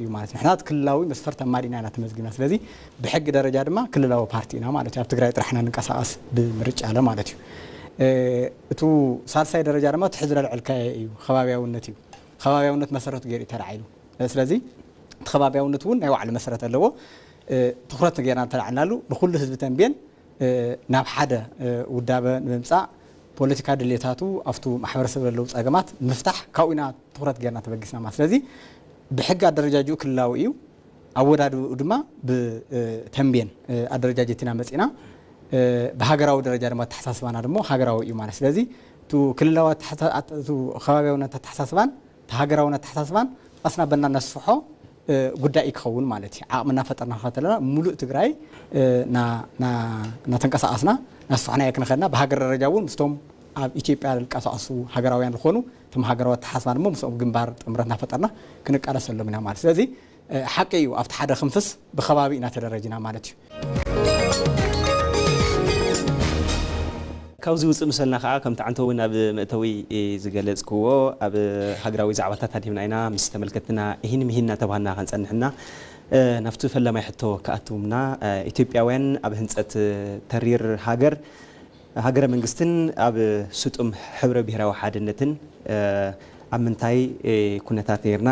እዩ ማለት እዩ። ንሕና ክልላዊ መስፈርት ኣማሊእና ኢና ተመዝጊብና። ስለዚ ብሕጊ ደረጃ ድማ ክልላዊ ፓርቲ ኢና ማለት እዩ። ኣብ ትግራይ ጥራሕ ኢና ንንቀሳቐስ ብምርጫ ኣለ ማለት እዩ። እቱ ሳልሳይ ደረጃ ድማ እቲ ሕዚ ለልዕልካዮ እዩ፣ ከባብያውነት እዩ። ከባብያውነት መሰረቱ ገይሩ እዩ ተላዒሉ። ስለዚ እቲ ከባብያውነት እውን ናይ ባዕሉ መሰረት ኣለዎ። ትኩረት ገይርና እንተላዕልናሉ ንኩሉ ህዝቢ ተንቤን ናብ ሓደ ውዳበ ንምምፃእ፣ ፖለቲካ ድሌታቱ ኣብቱ ማሕበረሰብ ዘለዉ ፀገማት ምፍታሕ ካብኡ ኢና ትኩረት ገይርና ተበጊስና ማለት። ስለዚ ብሕጊ ኣደረጃጅኡ ክልላዊ እዩ። ኣወዳድኡ ድማ ብተንቤን ኣደረጃጀት ኢና መፂና። ብሃገራዊ ደረጃ ድማ ኣተሓሳስባና ድማ ሃገራዊ እዩ ማለት። ስለዚ ክልላዊ ከባቢያውነት ኣተሓሳስባን ሃገራውነት ኣተሓሳስባን ቀስና በና ነስፍሖ ጉዳይ ክኸውን ማለት እዩ። ዓቕምና ፈጠርና ከተለና ሙሉእ ትግራይ እናተንቀሳቐስና ናስፋሕና ክንኸድና፣ ብሃገር ደረጃ እውን ምስቶም ኣብ ኢትዮጵያ ዝንቀሳቐሱ ሃገራውያን ዝኾኑ እቶም ሃገራዊ ኣተሓሳስባ ድማ ምስኦም ግንባር ጥምረት እናፈጠርና ክንቃለሰሎም ኢና ማለት። ስለዚ ሓቂ እዩ፣ ኣብቲ ሓደ ክንፍስ ብከባቢ ኢና ተደረጅና ማለት እዩ። ካብዚ ውፅእ ምሰልና ከዓ ከምቲ ዓንተ እውን ኣብ መእተዊ ዝገለፅክዎ ኣብ ሃገራዊ ዛዕባታት ኣድሂብና ኢና ምስ ተመልከትና እሂን ምሂን እናተባህልና ከንፀንሕና ናብቲ ፈላማይ ሕቶ ክኣትውምና ኢትዮጵያውያን ኣብ ህንፀት ተሪር ሃገር ሃገረ መንግስትን ኣብ ስጡም ሕብረ ብሔራዊ ሓድነትን ኣብ ምንታይ ኩነታት ነርና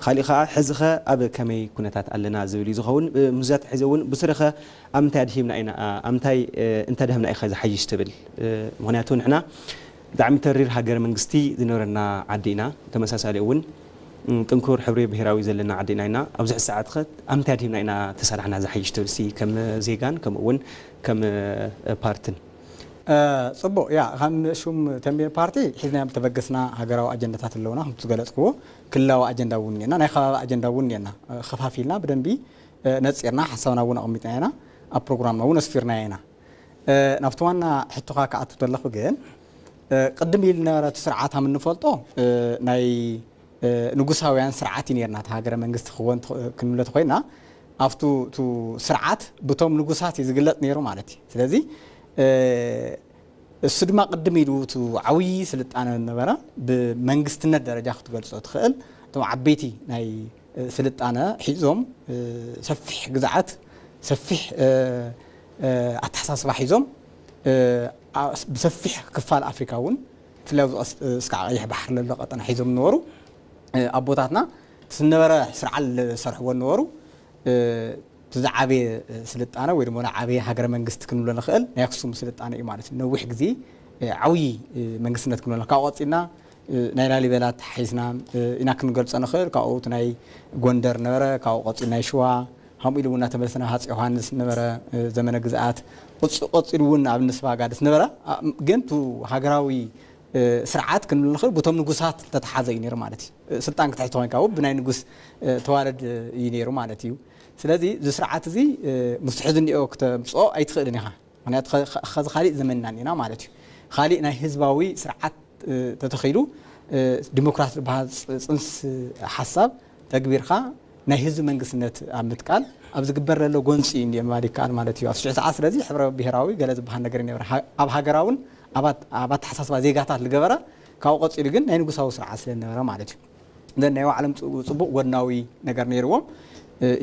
ካሊእ ከዓ ሕዚ ኸ ኣብ ከመይ ኩነታት ኣለና ዝብል እዩ ዝኸውን። ምዛት ሕዚ እውን ብስሪ ኸ ኣብ ምንታይ ኣድሂብና ኢና ኣብ ምንታይ እንተደህምና ኢኸ ዝሓይሽ ትብል? ምክንያቱ ንሕና ብጣዕሚ ተሪር ሃገረ መንግስቲ ዝነበረና ዓዲ ኢና። ተመሳሳሊ እውን ጥንኩር ሕብሪ ብሄራዊ ዘለና ዓዲ ኢና ኢና። ኣብዚ ሕዚ ሰዓት ኸ ኣብ ምንታይ ኣድሂብና ኢና ተሰራሕና ዝሓይሽ ትብል ሲ ከም ዜጋን ከምኡ እውን ከም ፓርትን? ፅቡቅ ያ ከም ሹም ተንቤን ፓርቲ ሒዝናዮም ተበገስና ሃገራዊ ኣጀንዳታት ኣለውና። ከም ዝገለፅክዎ ክልላዊ ኣጀንዳ እውን እኒአና፣ ናይ ከባቢ ኣጀንዳ እውን እኒአና። ከፋፊልና ብደንቢ ነፂርና ሓሳብና እውን ኣቐሚጥና ኢና፣ ኣብ ፕሮግራምና እውን ኣስፊርና ኢና። ናብቲ ዋና ሕቶኻ ክኣቱ ተለኹ ግን ቅድም ኢሉ ነበረ እቲ ስርዓት ከም እንፈልጦ ናይ ንጉሳውያን ስርዓት እዩ ነርና። እቲ ሃገረ መንግስቲ ክወን ክንብለ ተኮይና ኣብቱ ስርዓት ብቶም ንጉሳት እዩ ዝግለጥ ነይሩ ማለት እዩ። ስለዚ እሱ ድማ ቅድም ኢሉ እቲ ዓብዪ ስልጣነ ነበረ። ብመንግስትነት ደረጃ ክትገልጾ ትኽእል። እቶም ዓበይቲ ናይ ስልጣነ ሒዞም ሰፊሕ ግዝዓት ሰፊሕ ኣተሓሳስባ ሒዞም ብሰፊሕ ክፋል ኣፍሪካ እውን ብፍላይ ኣብዚ እስካዕ ቀይሕ ባሕሪ ለሎ ቀጠና ሒዞም ዝነበሩ ኣቦታትና ዝነበረ ስርዓት ዝሰርሕዎ ዝነበሩ ዝዓበየ ስልጣነ ወይ ድማ ዝዓበየ ሃገረ መንግስቲ ክንብሎ ንኽእል ናይ ኣክሱም ስልጣነ እዩ ማለት እዩ። ነዊሕ ግዜ ዓብዪ መንግስትነት ክንብሎ ካብ ቀፂልና ናይ ላሊበላ ተሓሒዝና ኢና ክንገልፆ ንኽእል። ካብኡ እቲ ናይ ጎንደር ነበረ፣ ካብኡ ቀፂሉ ናይ ሽዋ፣ ከምኡ ኢሉ እውን እናተመለሰ ናብ ሃፀይ ዮሃንስ ነበረ ዘመነ ግዝኣት፣ ቀፂሉ እውን ኣብ ንስባጋድ ዝነበረ ግን ቱ ሃገራዊ ስርዓት ክንብል ንኽእል ብቶም ንጉሳት ዝተተሓዘ እዩ ነይሩ ማለት እዩ። ስልጣን ክትሕዝ ተኮይንካ እውን ብናይ ንጉስ ተዋረድ እዩ ነይሩ ማለት እዩ። ስለዚ እዚ ስርዓት እዚ ምስ ሕዚ እንዲኦ ክተምፅኦ ኣይትኽእልን ኢኻ። ምክንያቱ ከዚ ካሊእ ዘመንና እኒና ማለት እዩ። ካሊእ ናይ ህዝባዊ ስርዓት ተተኺሉ ዲሞክራሲ ዝበሃል ፅንስ ሓሳብ ተግቢርካ ናይ ህዝቢ መንግስትነት ኣብ ምትካል ኣብ ዝግበር ዘሎ ጎንፂ እንዲ ምባል ይከኣል ማለት እዩ። ኣብ ሽዑ ሰዓት ስለዚ ሕብረ ብሄራዊ ገለ ዝበሃል ነገር ይነበረ ኣብ ሃገራውን ኣብ ኣተሓሳስባ ዜጋታት ዝገበረ ካብኡ ቀፂሉ ግን ናይ ንጉሳዊ ስርዓት ስለ ዝነበረ ማለት እዩ። እዘን ናይ ባዕሎም ፅቡቅ ጎድናዊ ነገር ነይርዎም።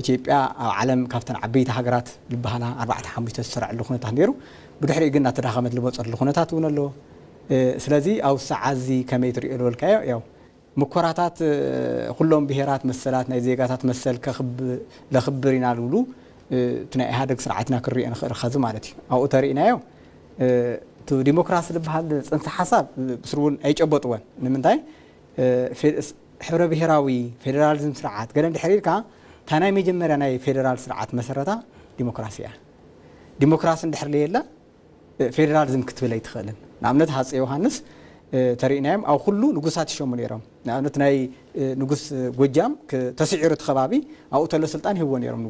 ኢትዮጵያ ኣብ ዓለም ካብተን ዓበይቲ ሃገራት ዝበሃላ ኣርባዕተ ሓሙሽተ ዝሰርዐሉ ኩነታት ነይሩ። ብድሕሪኡ ግን እናተዳኸመት ዝመፀሉ ኩነታት እውን ኣሎ። ስለዚ ኣብ ሰዓት እዚ ከመይ ትሪኦ ዝበልካዮ ያው ምኮራታት ኩሎም ብሄራት መሰላት ናይ ዜጋታት መሰል ለኽብር ኢና ዝብሉ እቲ ናይ ኢህኣደግ ስርዓት ኢና ክንሪኦ ንኽእል ኸዚ ማለት እዩ። ኣብኡ ተሪእናዮ እቲ ዲሞክራሲ ዝበሃል ፅንሰ ሓሳብ ብስሩ እውን ኣይጨበጥዎን። ንምንታይ ሕብረ ብሄራዊ ፌደራሊዝም ስርዓት ገለ እንድሕር ኢልካ እታ ናይ መጀመርያ ናይ ፌደራል ስርዓት መሰረታ ዲሞክራሲ እያ። ዲሞክራሲ እንድሕር ለየለ ፌደራሊዝም ክትብል ኣይትኽእልን። ንኣብነት ሃፀይ ዮሃንስ ተሪእናዮም ኣብ ኩሉ ንጉሳት ይሸሙ ነይሮም። ንኣብነት ናይ ንጉስ ጎጃም ተስዒሩ እቲ ከባቢ ኣብኡ ተሎ ስልጣን ይህብዎ ነይሮም።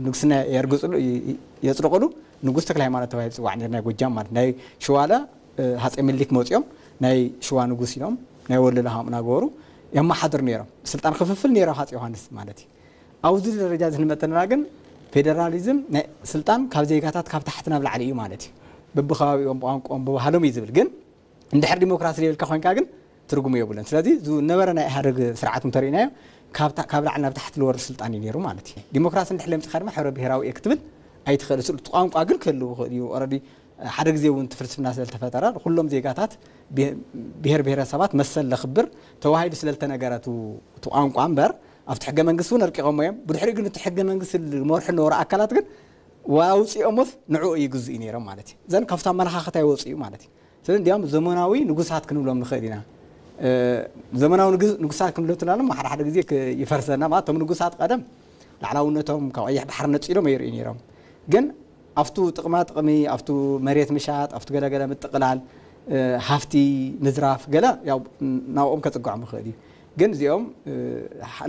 ንጉስና የርግፅሉ የፅድቕሉ ንጉስ ተክለ ሃይማኖት ተባሂሉ ዝፅዋዕ ነይሩ ናይ ጎጃም ማለት ናይ ሽዋለ ሃፀይ ምኒልክ መፂኦም ናይ ሽዋ ንጉስ ኢሎም ናይ ወለሎ ሃምና ገበሩ የመሓድሩ ነይሮም። ስልጣን ክፍፍል ነይሩ ሃፀይ ዮሃንስ ማለት እዩ። ኣብዚ ደረጃ እዚ ንመተና ግን ፌደራሊዝም ናይ ስልጣን ካብ ዜጋታት ካብ ታሕቲ ናብ ላዕሊ እዩ ማለት እዩ። በብከባቢኦም ብቋንቋኦም ብባህሎም እዩ ዝብል ግን እንድሕር ዲሞክራሲ ዘይብልካ ኮይንካ ግን ትርጉም የብሉን። ስለዚ ዝነበረ ናይ ኢህኣደግ ስርዓት እንተሪእናዮ ካብ ላዕሊ ናብ ታሕቲ ዝወርድ ስልጣን እዩ ነይሩ ማለት እዩ። ዲሞክራሲ እንድሕር ለምፅኻ ድማ ሕብረ ብሄራዊ እየ ክትብል ኣይትኽእል። ስልጡ ቋንቋ ግን ክህልው ይኽእል እዩ። ኦረዲ ሓደ ግዜ እውን እቲ ፍልስፍና ስለዝተፈጠረ ኩሎም ዜጋታት ብሄር ብሄረሰባት መሰል ለኽብር ተዋሂዱ ስለዝተነገረ እቲ ቋንቋ እምበር ኣብቲ ሕገ መንግስቲ እውን ኣርቂቖሞ እዮም። ብድሕሪኡ ግን እቲ ሕገ መንግስቲ ዝመርሑ ዝነበሩ ኣካላት ግን ኣውፂኦሞስ ንዕኡ ይግዝኡ ነይሮም ማለት እዩ። ዘን ካብቲ ኣመለኻኸታ ይወፁ እዩ ማለት እዩ። ስለዚ እንዲያውም ዘመናዊ ንጉሳት ክንብሎም ንኽእል ኢና። ዘመናዊ ንጉሳት ክንብሎም ትላሎም ሓደ ሓደ ግዜ ይፈርሰና ማለት እቶም ንጉሳት ቀደም ላዕላውነቶም ካብ ቀይሕ ባሕሪ ነፂሎም የርእዩ ነይሮም። ግን ኣብቱ ጥቕማ ጥቕሚ ኣብቱ መሬት ምሻጥ ኣብቱ ገለገለ ምጥቕላል ሃፍቲ ምዝራፍ ገለ ናብኦም ከፅግዖም ይኽእል እዩ። ግን እዚኦም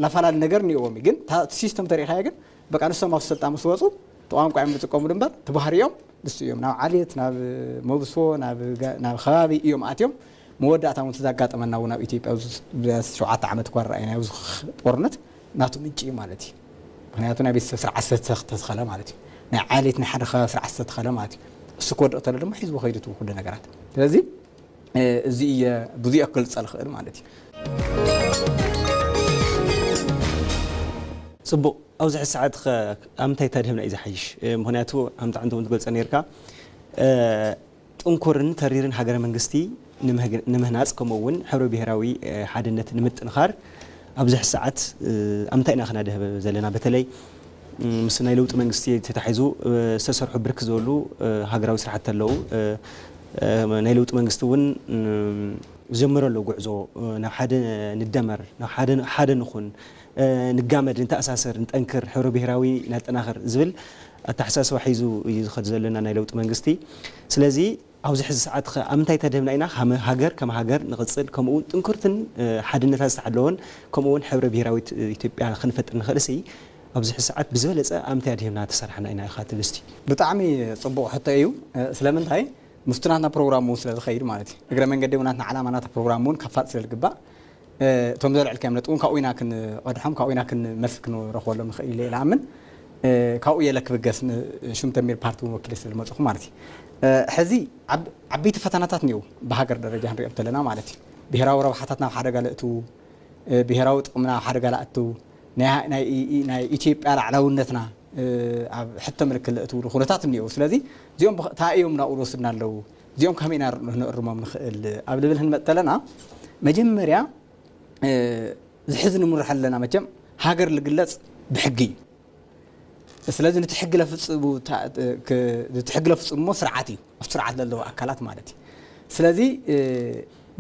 ላፈላለ ነገር እኒኦዎም እዩ። ግን ሲስተም ተሪኢኻዮ ግን በቃ ንሶም ኣብ ስልጣን ምስ ወፁ እቲ ቋንቋ እዮም ዝጥቀሙሉ እምበር እቲ ባህሪኦም ንሱ እዮም። ናብ ዓሌት ናብ መብስዎ ናብ ከባቢ እዮም ኣትዮም። መወዳእታ እውን ተዛጋጠመና እውን ኣብ ኢትዮጵያ ሸውዓተ ዓመት እኳ ረኣይና ኣብዚ ጦርነት ናቱ ምንጪ እዩ ማለት እዩ። ምክንያቱ ናይ ቤተሰብ ስርዓት ዝተተኸለ ማለት እዩ። ናይ ዓሌት ናይ ሓደ ከባቢ ስርዓት ዝተተኸለ ማለት እዩ። እሱ ክወድቕ ተሎ ድማ ሒዝዎ ከይዱ እቲ ኩሉ ነገራት። ስለዚ እዚ እየ ብዙ እየ ክገልፀ ዝኽእል ማለት እዩ። ፅቡቕ። ኣብዚ ሕዚ ሰዓት ኣብ ምንታይ ተድህብና እዩ ዝሓይሽ? ምክንያቱ ኣምጣዕንቶ እውን ትገልፀ ነርካ ጥንኩርን ተሪርን ሃገረ መንግስቲ ንምህናፅ ከምኡ እውን ሕብረ ብሄራዊ ሓድነት ንምጥንኻር ኣብዚ ሕዚ ሰዓት ኣብ ምንታይ ኢና ክናደህብ ዘለና? በተለይ ምስ ናይ ለውጢ መንግስቲ ተታሒዙ ዝተሰርሑ ብርክ ዝበሉ ሃገራዊ ስራሕቲ ኣለዉ። ናይ ለውጢ መንግስቲ እውን ዝጀመረ ኣሎ ጉዕዞ ናብ ሓደ ንደመር፣ ናብ ሓደ ሓደ ንኹን፣ ንጋመድ፣ ንተኣሳሰር፣ ንጠንክር፣ ሕብረ ብሄራዊ ነጠናኽር ዝብል ኣተሓሳስባ ሒዙ እዩ ዝኸድ ዘለና ናይ ለውጢ መንግስቲ። ስለዚ ኣብዚ ሕዚ ሰዓት ኸ ኣብ ምንታይ ተደህብና ኢና ሃገር ከም ሃገር ንቕፅል ከምኡ እውን ጥንክርትን ሓድነታ ዝተሓለወን ከምኡ እውን ሕብረ ብሄራዊት ኢትዮጵያ ክንፈጥር ንኽእል ሲ ኣብዚ ሕዚ ሰዓት ብዝበለፀ ኣብ ምንታይ ኣድሂብና ተሰራሕና ኢና ኢኻ ትብል እስቲ? ብጣዕሚ ፅቡቕ ሕቶ እዩ። ስለምንታይ ምስቱ ናትና ፕሮግራም እውን ስለ ዝኸይድ ማለት እዩ። እግረ መንገዲ እውን ናትና ዓላማ ናታ ፕሮግራም እውን ከፋጥ ስለ ዝግባእ እቶም ዘልዕልካዮም ነጥቢ እውን ካብኡ ኢና ክንቐድሖም ካብኡ ኢና መልሲ ክንረኽበሎም ንኽእል ኢለ ይኣምን። ካብኡ የለ ክብገስ ሽም ተንቤን ፓርቲ እውን ወኪለ ስለ ዝመፅኹ ማለት እዩ። ሕዚ ዓበይቲ ፈተናታት እኒአው ብሃገር ደረጃ ክንሪኦም ተለና ማለት እዩ። ብሄራዊ ረብሓታት ናብ ሓደጋ ለእትው፣ ብሄራዊ ጥቕሚ ናብ ሓደጋ ለእትው፣ ናይ ኢትዮጵያ ላዕላውነትና ኣብ ሕቶ ምልክት ለእትውሉ ኩነታት እኒአው። ስለዚ እዚኦም እንታይ እዮም ናብኡ ዝወስድና ኣለዉ፣ እዚኦም ከመይ ኢና ንእርሞም ንኽእል ኣብ ልብል ክንመጥ ተለና መጀመርያ ዝሕዚ ንምርሕ ኣለና መቸም ሃገር ዝግለፅ ብሕጊ እዩ። ስለዚ ነቲ ሕጊ ለፍፅሙ ስርዓት እዩ ኣብቲ ስርዓት ለለዉ ኣካላት ማለት እዩ። ስለዚ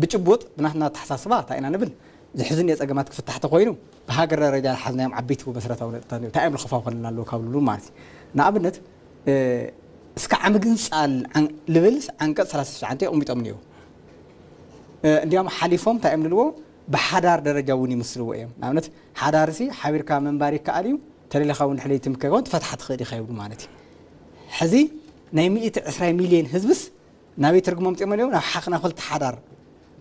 ብጭቡጥ ብናትና ኣተሓሳስባ እንታይ ኢና ንብል ዝሕዝን የፀገማት ክፍታሕ ተኮይኑ ብሃገር ደረጃ ዝሓዝናዮም ዓበይቲ መሰረታዊ ነጥብታት እንታይ እዮም ዝኸፋፈሉና ኣለዉ ካብ ዝብሉ ማለት እዩ። ንኣብነት እስካዕ ምግንፃል ልብል ዓንቀፅ ሰላሳ ትሽዓተ የቕሚጦም እኒአው። እንዲያም ሓሊፎም እንታይ እዮም ልልዎ ብሓዳር ደረጃ እውን ይምስልዎ እዮም። ንኣብነት ሓዳር ሲ ሓቢርካ ምንባር ይከኣል እዩ ተደሊኻ እውን ድሕለይቲ ምከይኮን ትፈትሓ ትኽእል ኢኻ ይብሉ ማለት እዩ። ሕዚ ናይ ሚእቲ ዕስራ ሚሊዮን ህዝብስ ናበይ ተርጉሞም ፅኦም ኣለዉ ናብ ሓኽና ክልተ ሓዳር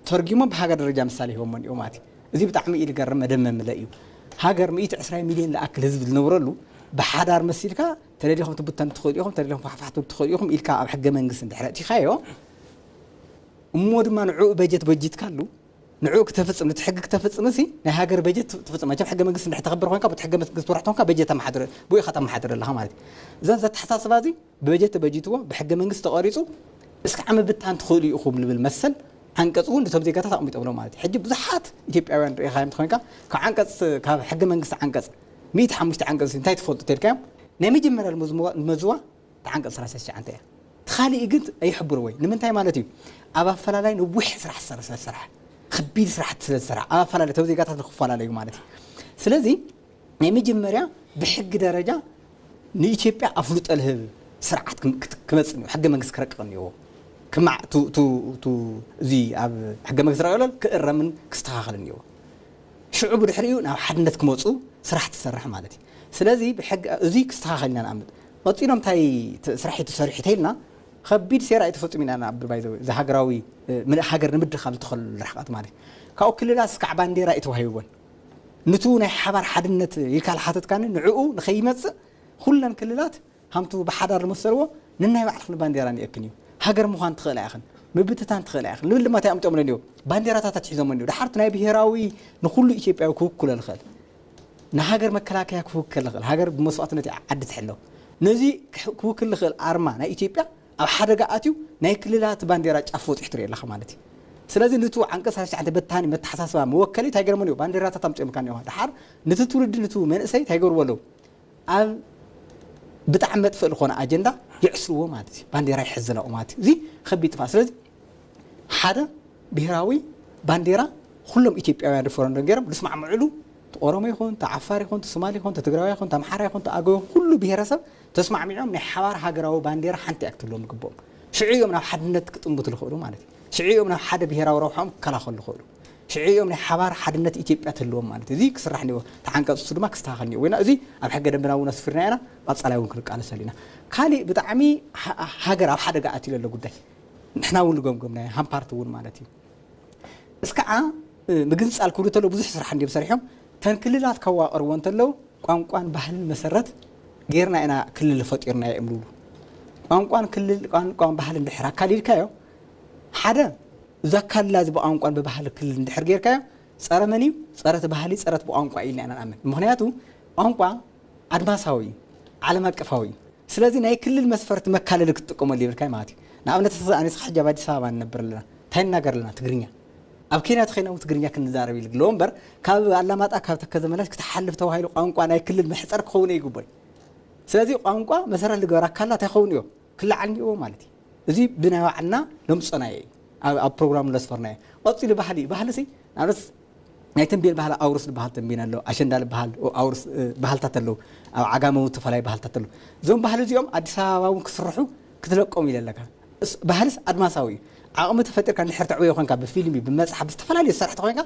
ተርጊሞም ብሃገር ደረጃ ምሳሌ ሂቦሞ እኒኦ ማለት እዩ። እዚ ብጣዕሚ እዩ ዝገርም መደመምለ እዩ። ሃገር ሚእቲ ዕስራ ሚሊዮን ዝኣክል ህዝቢ ዝነብረሉ ብሓዳር መሲልካ ተደሊኹም ትብተኑ ትኽእሉ ኢኹም፣ ተደሊኹም ክሓፋሕቱ ትኽእሉ ኢኹም ኢልካ ኣብ ሕገ መንግስቲ እንድሕር ኣእቲኻዮ እሞ ድማ ንዕኡ በጀት በጂትካሉ ንዕኡ ክተፍፅም ነቲ ሕጊ ክተፍፅም ሲ ናይ ሃገር በጀት ትፍፅም። መቸም ሕገ መንግስቲ እንድሕር ተኽብር ኮይንካ በቲ ሕገ መንግስቲ ትወርሕ ተኾንካ በጀት ተመሓድረ ብኡ ኢኻ ተመሓድረ ኣለኻ ማለት እዩ። እዘን ዘተሓሳስባ እዚ ብበጀት ተበጂትዎ ብሕገ መንግስቲ ተቐሪፁ እስካዕ ምብታን ትኽእሉ ኢኹም ዝብል መሰል ዓንቀፅ እውን ነቶም ዜጋታት ኣቕሚጦምሎም ማለት እዩ። ሕጂ ብዙሓት ኢትዮጵያውያን ርኢኻዮም ተኾይንካ ካብ ዓንቀፅ ካብ ሕገ መንግስቲ ዓንቀፅ ሚእቲ ሓሙሽተ ዓንቀፅ እንታይ ትፈልጡ ተልካዮም ናይ መጀመርያ ዝመዝዋ እታ ዓንቀፅ ሰላሳ ትሽዓተ እያ። እቲ ካሊእ ግን ኣይሕብርዎ እዩ። ንምንታይ ማለት እዩ? ኣብ ኣፈላላይ ነዊሕ ስራሕ ዝሰረ ስለ ዝሰርሐ ከቢድ ስራሕቲ ስለ ዝሰርሐ ኣብ ኣፈላላይ እቶም ዜጋታት ንክፈላለዩ ማለት እዩ። ስለዚ ናይ መጀመርያ ብሕጊ ደረጃ ንኢትዮጵያ ኣፍልጦ ልህብ ስርዓት ክመፅእ እኒኦ ሕገ መንግስቲ ክረቅቕ እኒኦ ክማዕ እዚ ኣብ ሕገ መንግስቲ ረቂቕ ክእረምን ክስተኻኸል እኒኦ ሽዑ ብድሕሪኡ ናብ ሓድነት ክመፁ ስራሕ ትሰርሕ ማለት እዩ። ስለዚ እዚ ክስተኻኸል ኢና ንኣምጥ ቀፂሎም እንታይ ስራሕ ተሰሪሑ ተይልና ከቢድ ሴራ እዩ ተፈፂሙ ኢና ንኣብል ባይዘ እዚ ሃገራዊ ሃገር ንምድኻም ዝተኸሉ ርሕቀት ማለት እዩ። ካብኡ ክልላት ስካዕ ባንዴራ እዩ ተዋሂብወን ንቱ ናይ ሓባር ሓድነት ኢልካ ዝሓተትካኒ ንዕኡ ንኸይመፅእ ኩለን ክልላት ሃምቱ ብሓዳር ዝመሰልዎ ንናይ ባዕልኽን ባንዴራ እኒአክን እዩ። ሃገር ምዃን ትኽእላ ኢኽን። ምብትታን ትኽእል እያ። ንብል ድማ እንታይ ኣምጦም ኣለዎ? ባንዴራታት ኣትሒዞም ኣለዎ። ድሓርቲ ናይ ብሄራዊ ንኹሉ ኢትዮጵያዊ ክውክሎ ልኽእል፣ ንሃገር መከላከያ ክውክል ልኽእል፣ ሃገር ብመስዋዕትነት እያ ዓዲ ትሕለው። ነዚ ክውክል ልኽእል ኣርማ ናይ ኢትዮጵያ ኣብ ሓደጋ ኣትዩ ናይ ክልላት ባንዴራ ጫፍ ወፂሕ ትርኢ ኣለኻ ማለት እዩ። ስለዚ ንቱ ዓንቀስ ሓምሳ ትሽዓተ በታኒ መተሓሳስባ መወከሊ እንታይ ገርሞ ኣለዎ? ባንዴራታት ኣምፅኦም ካን እዮም። ድሓር ንቱ ትውልዲ ንቱ መንእሰይ እንታይ ገርዎ ኣለዉ? ኣብ ብጣዕሚ መጥፍእ ዝኾነ ኣጀንዳ ይዕስልዎ ማለት እዩ። ባንዴራ ይሕዝላኡ ማለት እዩ። እዚ ከቢድ ጥፋ። ስለዚ ሓደ ብሄራዊ ባንዴራ ኩሎም ኢትዮጵያውያን ሪፈረንደም ገይሮም ዝስማዕምዕሉ፣ እቲ ኦሮሞ ይኹን፣ እቲ ዓፋር ይኹን፣ እቲ ሶማሊ ይኹን፣ እቲ ትግራዊ ይኹን፣ እቲ ኣምሓራ ይኹን፣ እቲ ኣገው ይኹን፣ ኩሉ ብሄረሰብ ተስማዕሚዖም ናይ ሓባር ሃገራዊ ባንዴራ ሓንቲ እያ ክትህልዎም ዝግብኦም። ሽዑ እዮም ናብ ሓድነት ክጥምቱ ዝኽእሉ ማለት እዩ። ሽዑ እዮም ናብ ሓደ ብሄራዊ ረብሖም ክከላኸሉ ዝኽእሉ። ሽዑ እዮም ናይ ሓባር ሓድነት ኢትዮጵያ ትህልዎም ማለት እዩ። እዚ ክስራሕ እኒኦ፣ ተዓንቀፅቱ ድማ ክስተኻኸል እኒኦ። ወይና እዚ ኣብ ሕገ ደንብና እውን ኣስፊርና ኢና፣ ቀፃላይ እውን ክንቃለሰሉ ኢና። ካሊእ ብጣዕሚ ሃ- ሃገር ኣብ ሓደጋ ኣትዩ ዘሎ ጉዳይ ንሕና እውን ንገምገምናዮ ሃምፓርቲ እውን ማለት እዩ። እስካዓ ምግንፃል ክብሉ እንተለዉ ብዙሕ ስራሕ እንዲዮም ሰሪሖም። ተን ክልላት ከዋቅርዎ እንተለዉ ቋንቋን ባህልን መሰረት ጌርና ኢና ክልል ፈጢርና እዮም ዝብሉ። ቋንቋን ክልል ቋንቋን ባህልን ድሕር ኣካሊልካዮ ሓደ እዛ ካላ እዚ ብቋንቋን ብባህል ክልል እንድሕር ጌርካዮ ጸረ መን እዩ? ጸረ እቲ ባህሊ፣ ጸረ እቲ ብቋንቋ እዩ ኢልና ኢና ንኣምን። ምኽንያቱ ቋንቋ ኣድማሳዊ እዩ፣ ዓለም ኣቀፋዊ እዩ። ስለዚ ናይ ክልል መስፈርቲ መካለሊ ክትጥቀመሉ ይብልካ ማለት እዩ። ንኣብነት ኣነ ንስኻ ሕጂ ኣብ ኣዲስ ኣበባ ንነብር ኣለና፣ እንታይ ንናገር ኣለና? ትግርኛ። ኣብ ኬንያ ተኸይና እውን ትግርኛ ክንዛረብ ይልግሎ እምበር ካብ ኣላማጣ ካብ ተከዘ መላሽ ክትሓልፍ ተባሂሉ ቋንቋ ናይ ክልል መሕፀር ክኸውን ይግቦ እዩ። ስለዚ ቋንቋ መሰረት ልገበር ኣካላት ኣይኸውን እዮ ክለዓል እኒኦ ማለት እዩ። እዚ ብናይ ባዕልና ነምፀናዮ እዩ ኣብ ፕሮግራም ለስፈርናዮ። ቀፂሉ ባህሊ ባህሊ ሲ ንኣብነት ናይ ተንቤን ባህሊ ኣውርስ ዝበሃል ተንቤን ኣሎ፣ ኣሸንዳ ዝበሃል ኣውርስ ባህልታት ኣለዉ። ኣብ ዓጋመ እውን ዝተፈላለዩ ባህልታት ኣለዉ። እዞም ባህሊ እዚኦም ኣዲስ ኣበባ እውን ክስርሑ ክትለቆም ኢለ ኣለካ። ባህልስ ኣድማሳዊ እዩ። ዓቕሚ ተፈጢርካ እንድሕር ተዕብዮ ኮንካ ብፊልሚ ብመፅሓፍ ብዝተፈላለዩ ዝሰርሕ ተኮይንካ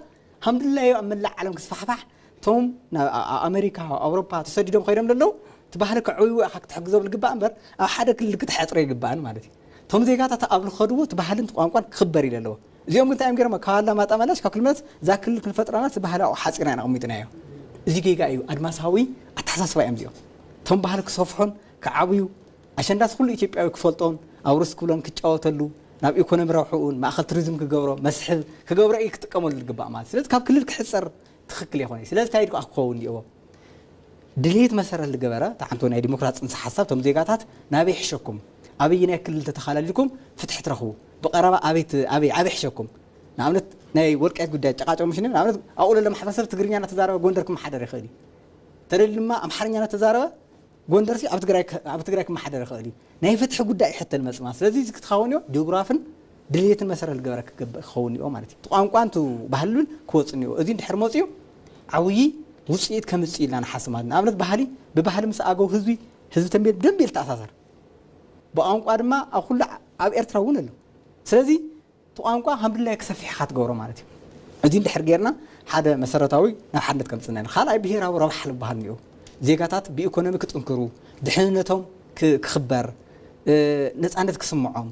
ሃምድላዩ ኣብ መላእ ዓለም ክስፋሕፋሕ እቶም ኣብ ኣሜሪካ ኣውሮፓ ተሰዲዶም ከይዶም ዘለዉ እቲ ባህሊ ከዕብይዎ ኢኻ ክትሕግዞም ዝግባእ እምበር ኣብ ሓደ ክልል ክትሓፅሮ ይግባእን ማለት እዩ። እቶም ዜጋታት ኣብ ዝኸድዎ እቲ ባህልን ቋንቋን ክኽበር ኢለ ኣለዎ። እዚኦም ግን እንታይ እዮም ገይሮም? ካብ ኣላማጣ መላሽ ካብ ክልመት እዛ ክልል ክንፈጥራና እቲ ባህሊ ኣብኡ ሓፂርና ኢና ኣቐሚጥናዮ። እዚ ጌጋ እዩ። ኣድማሳዊ ኣተሓሳስባ እዮም እዚኦም። እቶም ባህሊ ክሰፍሑን ክዓብዩ ኣሸንዳስ ኩሉ ኢትዮጵያዊ ክፈልጦን ኣብ ርስ ክብሎን ክጫወተሉ ናብ ኢኮኖሚ ረብሕኡን ማእኸል ቱሪዝም ክገብሮ መስሕብ ክገብሮ እዩ ክጥቀመሉ ዝግባእ ማለት ስለዚ ካብ ክልል ክሕፀር ትኽክል ይኾነ ስለዚ እንታይ ድኣ ክኸውን እኒኦ ድሌት መሰረት ዝገበረ ተዓንቶ ናይ ዲሞክራሲ ፅንሰ ሓሳብ ቶም ዜጋታት ናበይ ሕሸኩም ኣበይ ናይ ክልል ተተኻላሊኩም ፍትሒ ትረኽቡ ብቀረባ ኣበይ ኣበይ ኣበይ ሕሸኩም ንኣብነት ናይ ወልቃይት ጉዳይ ጨቃጨ ምሽነ ንኣብነት ኣብኡ ለለ ማሕበረሰብ ትግርኛ እናተዛረበ ጎንደር ክመሓደር ይኽእል እዩ ተደሊ ድማ ኣምሓርኛ እናተዛረበ ጎንደርሲ ኣብ ትግራይ ኣብ ትግራይ ክመሓደር ይኽእል እዩ ናይ ፍትሒ ጉዳይ ይሕተል መፅማ ስለዚ እዚ ክትኸውን እዮ ጂኦግራፍን ድልየትን መሰረት ዝገበረ ክገበ ክኸውን እዮ ማለት እዩ ቋንቋን ቱ ባህልን ክወፅ እኒኦ እዚ እንድሕር መፅኡ ዓብዪ ውፅኢት ከምፅእ ኢልና ንሓስብ ማለት ንኣብነት ባህሊ ብባህሊ ምስ ኣገው ህዝቢ ህዝቢ ተንቤን ብደንብ ኢል ተኣሳሰር ብቋንቋ ድማ ኣብ ኩሉ ኣብ ኤርትራ እውን ኣሎ ስለዚ እቲ ቋንቋ ከም ድላይ ክሰፊሕ ኢኻ ትገብሮ ማለት እዩ። እዚ እንድሕር ጌርና ሓደ መሰረታዊ ናብ ሓድነት ከምፅና ኢና። ካልኣይ ብሄራዊ ረብሓ ዝበሃል እኒኦ። ዜጋታት ብኢኮኖሚ ክጥንክሩ፣ ድሕንነቶም ክኽበር፣ ነፃነት ክስምዖም፣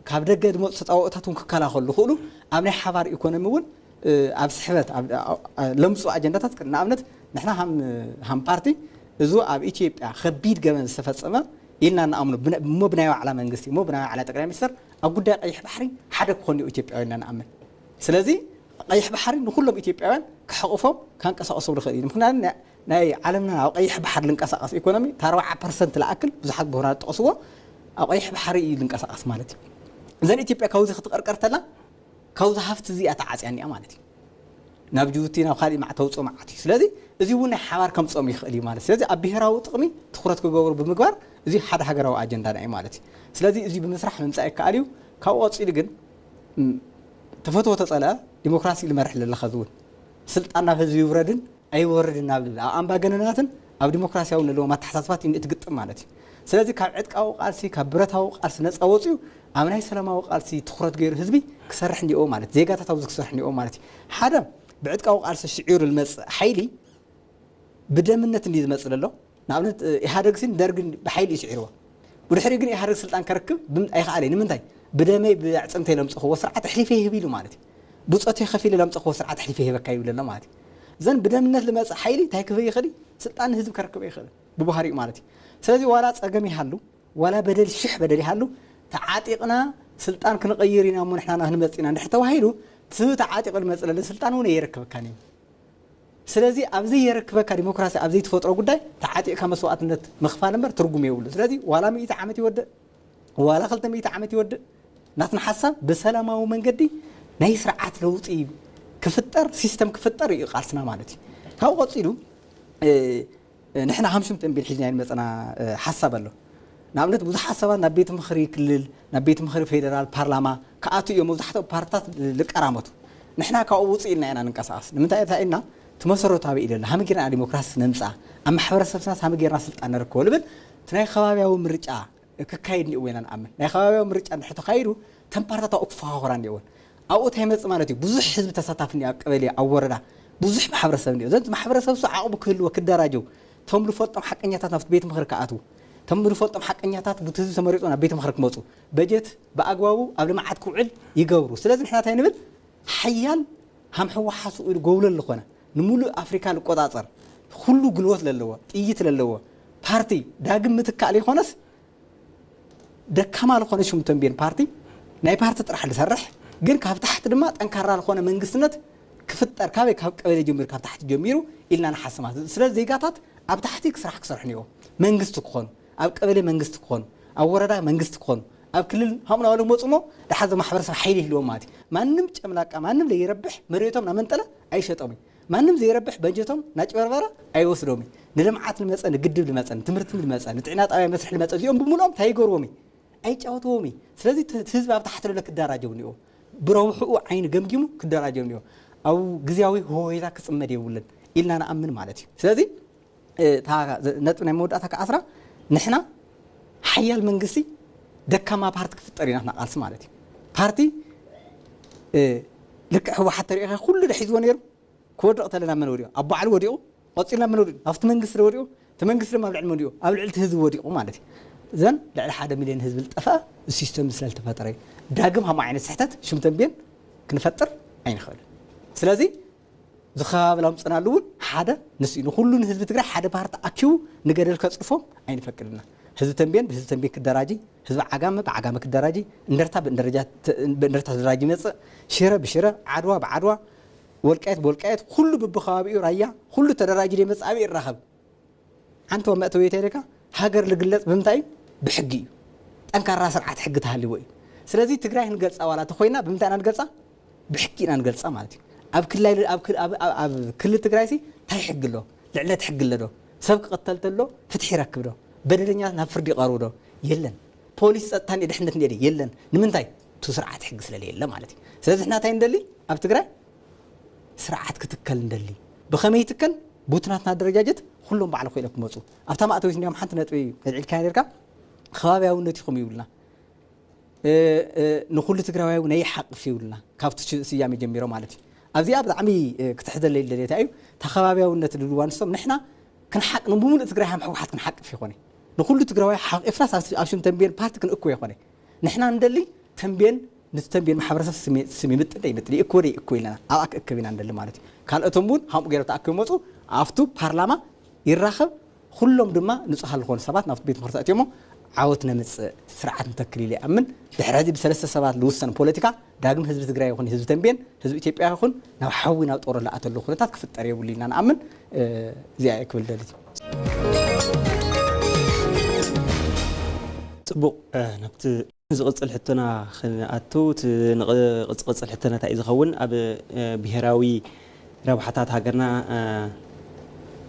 ካብ ደገ ዝመፁ ተፃወኦታት እውን ክከላኸሉ ዝኽእሉ ኣብ ናይ ሓባር ኢኮኖሚ እውን ኣብ ስሕበት ለምፁ ኣጀንዳታት ንኣብነት ንሕና ሃም ፓርቲ እዙ ኣብ ኢትዮጵያ ከቢድ ገበን ዝተፈፀመ ኢልና ንኣምኖ እሞ ብናይ ባዕላ መንግስቲ እሞ ብናይ ባዕላ ጠቅላይ ሚኒስትር ኣብ ጉዳይ ቀይሕ ባሕሪ ሓደ ክኾኑ ኢትዮጵያውያን ኢና ንኣምን ስለዚ ቀይሕ ባሕሪ ንኩሎም ኢትዮጵያውያን ክሕቕፎም ካንቀሳቀሶም ዝኽእል እዩ ምክንያቱ ናይ ዓለምና ኣብ ቀይሕ ባሕሪ ልንቀሳቀስ ኢኮኖሚ ታርባዓ ፐርሰንት ለኣክል ብዙሓት ምሁራት ጠቕስዎ ኣብ ቀይሕ ባሕሪ እዩ ልንቀሳቀስ ማለት እዩ እዘን ኢትዮጵያ ካብዚ ክትቀርቀር ተላ ካብዚ ሃፍቲ እዚኣ ተዓፅያ እኒኣ ማለት እዩ ናብ ጅቡቲ ናብ ካሊእ ማዕ ተውፅኦ መዓት እዩ ስለዚ እዚ እውን ናይ ሓባር ከምፅኦም ይኽእል እዩ ማለት ስለዚ ኣብ ብሄራዊ ጥቕሚ ትኩረት ክገብሩ ብምግባር እዚ ሓደ ሃገራዊ ኣጀንዳና እዩ ማለት እዩ ስለዚ እዚ ብምስራሕ ምምፃእ ይከኣል እዩ ካብኡ ቀፂሉ ግን ተፈትዎ ተፀልአ ዲሞክራሲ ልመርሕ ለለኻ ዝውን ስልጣን ናብ ህዝቢ ይውረድን ኣይወርድን ናብ ልብል ኣብ ኣምባገነናትን ኣብ ዲሞክራሲያዊ ንለዎም ኣተሓሳስባት እዩ እቲ ግጥም ማለት እዩ ስለዚ ካብ ዕጥቃዊ ቃልሲ ካብ ብረታዊ ቃልሲ ነፃ ወፅዩ ኣብ ናይ ሰላማዊ ቃልሲ ትኩረት ገይሩ ህዝቢ ክሰርሕ እንዲኦ ማለት ዜጋታት ኣብዚ ክሰርሕ እንዲኦ ማለት እዩ ሓደ ብዕጥቃዊ ቃልሲ ሽዒሩ ዝመፅእ ሓይሊ ብደምነት እንዲ ዝመፅእ ዘሎ ንኣብነት ኢህኣደግ ሲን ደርግን ብሓይሊ እዩ ስዒርዎ ብድሕሪኡ ግን ኢህኣደግ ስልጣን ከርክብ ኣይኸኣለ ንምንታይ ብደመይ ብዕፅምተይ ለምፅኽዎ ስርዓት ኣሕሊፈ ይህብ ኢሉ ማለት እዩ ብፆተይ ከፊለ ለምፅኽዎ ስርዓት ኣሕሊፈ ይህበካ ይብል ኣሎ ማለት እዩ እዘን ብደምነት ዝመፅእ ሓይሊ እንታይ ክህበ ይኽእል ስልጣን ንህዝቢ ከርክበ ይኽእል ብባህሪኡ ማለት እዩ ስለዚ ዋላ ፀገም ይሃሉ ዋላ በደል ሽሕ በደል ይሃሉ ተዓጢቕና ስልጣን ክንቐይር ኢና እሞ ንሕና ክንመጽእ ኢና እንድሕር ተባሂሉ፣ እቲ ተዓጢቑ ዝመጽእ ዘሎ ስልጣን እውን የረክበካን እዩ። ስለዚ ኣብዚ የረክበካ ዲሞክራሲ ኣብ ዘይትፈጥሮ ጉዳይ ተዓጢቕካ መስዋእትነት ምኽፋል እምበር ትርጉም የብሉ። ስለዚ ዋላ ሚእቲ ዓመት ይወድእ፣ ዋላ ክልተ ሚእቲ ዓመት ይወድእ፣ ናትና ሓሳብ ብሰላማዊ መንገዲ ናይ ስርዓት ለውጢ ክፍጠር፣ ሲስተም ክፍጠር እዩ ቃልስና ማለት እዩ። ካብኡ ቀፂሉ ንሕና ከም ሽም ተንቤን ሒዝና ንመፀና ሓሳብ ኣሎ። ንኣብነት ብዙሓት ሰባት ናብ ቤት ምኽሪ ክልል፣ ናብ ቤት ምኽሪ ፌደራል፣ ፓርላማ ክኣቱ እዮም መብዛሕትኦም ፓርትታት ልቀራመቱ። ንሕና ካብኡ ውፅእ ኢልና ኢና ንንቀሳቐስ። ንምንታይ እንታይ ኢልና? እቲ መሰረቱ ኣበይ ኢለና ሃመ ጌርና ዲሞክራሲ ነምፅኣ፣ ኣብ ማሕበረሰብናስ ሃመ ጌርና ስልጣን ነረክቦ ልብል እቲ ናይ ከባብያዊ ምርጫ ክካየድ እኒእዎ ኢና ንኣምን። ናይ ከባብያዊ ምርጫ እንድሕር ተኻይዱ እተን ፓርትታት ኣብኡ ክፈኻኸራ እኒኦወን። ኣብኡ እንታይ ይመፅእ ማለት እዩ? ብዙሕ ህዝቢ ተሳታፊ እኒኦ፣ ኣብ ቀበሌ፣ ኣብ ወረዳ ብዙሕ ማሕበረሰብ እኒኦ። ዘን ማሕበረሰብ እሱ ዓቕሙ ክህልዎ ክደራጀው፣ እቶም ዝፈልጦም ሓቀኛታት ናብቲ ቤት ምኽሪ ክኣትዉ፣ እቶም ዝፈልጦም ሓቀኛታት ቡቲ ህዝቢ ተመሪፁ ናብ ቤት ምኽሪ ክመፁ፣ በጀት ብኣግባቡ ኣብ ልምዓት ክውዕል ይገብሩ። ስለዚ ንሕና እንታይ ንብል? ሓያል ሃም ህወሓት ስኡ ኢሉ ጎብለል ዝኾነ፣ ንምሉእ ኣፍሪካ ልቆፃፀር፣ ኩሉ ጉልበት ለለዎ፣ ጥይት ለለዎ ፓርቲ ዳግም ምትካእ ዘይኮነስ፣ ደካማ ዝኾነ ሽም ተንቤን ፓርቲ ናይ ፓርቲ ጥራሕ ዝሰርሕ ግን ካብ ታሕቲ ድማ ጠንካራ ዝኾነ መንግስትነት ክፍጠር፣ ካበይ? ካብ ቀበሌ ጀሚሩ፣ ካብ ታሕቲ ጀሚሩ ኢልና ንሓስብ ማለት እዩ። ስለዚ ዜጋታት ኣብ ታሕቲ ስራሕ ክሰርሑ እኒኦ፣ መንግስቲ ክኾኑ፣ ኣብ ቀበሌ መንግስቲ ክኾኑ፣ ኣብ ወረዳ መንግስቲ ክኾኑ፣ ኣብ ክልል ሃምና ወለ ክመፁ እሞ ደሓዘ ማሕበረሰብ ሓይሊ ይህልዎም ማለት እዩ። ማንም ጨምላቃ፣ ማንም ለይረብሕ መሬቶም ናመንጠለ ኣይሸጦም እዩ። ማንም ዘይረብሕ በጀቶም ናጭበርበረ ኣይወስዶም እዩ። ንልምዓት ልመፀ፣ ንግድብ ልመፀ፣ ንትምህርቲ ልመፀ፣ ንጥዕና ጣብያ መስርሒ ልመፀ፣ እዚኦም ብምልኦም እንታይ ይገርዎም እዩ? ኣይጫወትዎም እዩ። ስለዚ እቲ ህዝቢ ኣብ ታሕቲ ዘሎ ክደራጀው እኒኦ፣ ብረብሕኡ ዓይኒ ገምጊሙ ክደራጀው እኒኦ። ኣብ ግዝያዊ ህወይታ ክፅመድ የብሉን ኢልና ንኣምን ማለት እዩ። ስለዚ እታ ነጥቢ ናይ መወዳእታ ከዓስራ፣ ንሕና ሓያል መንግስቲ ደካማ ፓርቲ ክፍጠር ኢና ናትና ቃልሲ ማለት እዩ። ፓርቲ ልክዕ ህወሓት ተሪኢኻ ኩሉ ደሒዝዎ ነይሩ። ክወድቕ ተለና መን ወዲቑ? ኣብ ባዕሉ ወዲቑ። ቀፂልና መን ወዲቑ? ናብቲ መንግስቲ ዶ ወዲቑ? እቲ መንግስቲ ድማ ኣብ ልዕሊ መን ወዲቑ? ኣብ ልዕሊ እቲ ህዝቢ ወዲቑ ማለት እዩ። እዘን ልዕሊ ሓደ ሚልዮን ህዝቢ ዝጠፍአ ሲስተም ስለ ዝተፈጠረ እዩ። ዳግም ከምኡ ዓይነት ስሕተት ሽም ተንቤን ክንፈጥር ኣይንኽእልን። ስለዚ ዝኸባቢ ላምፅናሉ እውን ሓደ ንሱ እዩ። ንኩሉ ንህዝቢ ትግራይ ሓደ ፓርቲ ኣኪቡ ንገደል ከፅድፎም ኣይንፈቅድና። ህዝቢ ተንቤን ብህዝቢ ተንቤን ክደራጂ፣ ህዝቢ ዓጋመ ብዓጋመ ክደራጂ፣ እንደርታ ብእንደረጃ ብእንደርታ ተደራጂ ይመፅእ፣ ሽረ ብሽረ፣ ዓድዋ ብዓድዋ፣ ወልቃየት ብወልቃየት፣ ኩሉ ብብኸባቢኡ ራያ ኩሉ ተደራጂ ይመፅእ። ኣበይ ይራኸብ? ሓንቲ መእተዊ ተይለካ ሃገር ልግለፅ ብምንታይ እዩ? ብሕጊ እዩ። ጠንካራ ስርዓት ሕጊ ተሃልዎ እዩ። ስለዚ ትግራይ ክንገልፃ ዋላ ተኮይና ብምንታይ ኢና ንገልፃ? ብሕጊ ኢና ንገልፃ ማለት እዩ። ኣብ ክልል ኣብ ክል- ኣብ- ኣብ- ኣብ ክልል ትግራይ ሲ እንታይ ሕጊ ኣሎ? ልዕለት ሕጊ ኣሎ ዶ? ሰብ ክቕተል ተሎ ፍትሒ ይረክብ ዶ? በደለኛታት ናብ ፍርዲ ይቐርቡ ዶ? የለን። ፖሊስ ጸጥታን ድሕነት እንደ የለን። ንምንታይ? እቲ ስርዓት ሕጊ ስለለየለ ማለት እዩ። ስለዚ ንሕና እንታይ እንደሊ? ኣብ ትግራይ ስርዓት ክትከል እንደሊ። ብኸመይ ይትከል? ቡትናትና ኣደረጃጀት ኩሎም ባዕሉ ክኢለ ክመፁ ኣብታ ማእተዊት እንዲያውም ሓንቲ ነጥቢ ነድዒልካ ነርካ። ከባብያውነት ይኹም ይብሉና። ንኩሉ ትግራዋይ እውን ኣይሓቅፍ ይብሉና ካብቲ ስያሜ ጀሚሮ ማለት እዩ። ኣብዚኣ ብጣዕሚ ክትሕዘለይ ደልየታ እዩ። እታ ከባብያውነት ልልዋ ንሶም ንሕና ክንሓቅ ንብሙሉእ ትግራይ ሃም ህወሓት ክንሓቅፍ ይኮነ። ንኩሉ ትግራዋይ ሓቂፍናስ ኣብ ሽም ተንቤን ፓርቲ ክንእኮ ይኮነ። ንሕና እንደሊ ተንቤን ንተንቤን ማሕበረሰብ ስም ይምጥን ዶ ይምጥን ይእኮ ዶ ይእኮ ኢለና ኣብኣ ክእከብ ኢና እንደሊ ማለት እዩ። ካልኦቶም እውን ሃምኡ ገይሮም ተኣኪቦም መፁ ኣብቱ ፓርላማ ይራኸብ። ኩሎም ድማ ንፁሃን ዝኾኑ ሰባት ናብቲ ቤት ምኽሪ ተእትዮሞ ዓወት ነምፅእ ስርዓት ንተክል ኢለ ይኣምን። ድሕሪ ሕዚ ብሰለስተ ሰባት ዝውሰን ፖለቲካ ዳግም ህዝቢ ትግራይ ይኹን ህዝቢ ተንቤን ህዝቢ ኢትዮጵያ ይኹን ናብ ሓዊ ናብ ጦር ዝኣተሉ ኩነታት ክፍጠር የብሉ ኢልና ንኣምን። እዚኣ እየ ክብል ደልት። ፅቡቕ ናብቲ ዝቕፅል ሕቶና ክንኣቱ እቲ ንቕፅል ሕቶና እንታይ እዩ ዝኸውን ኣብ ብሄራዊ ረብሓታት ሃገርና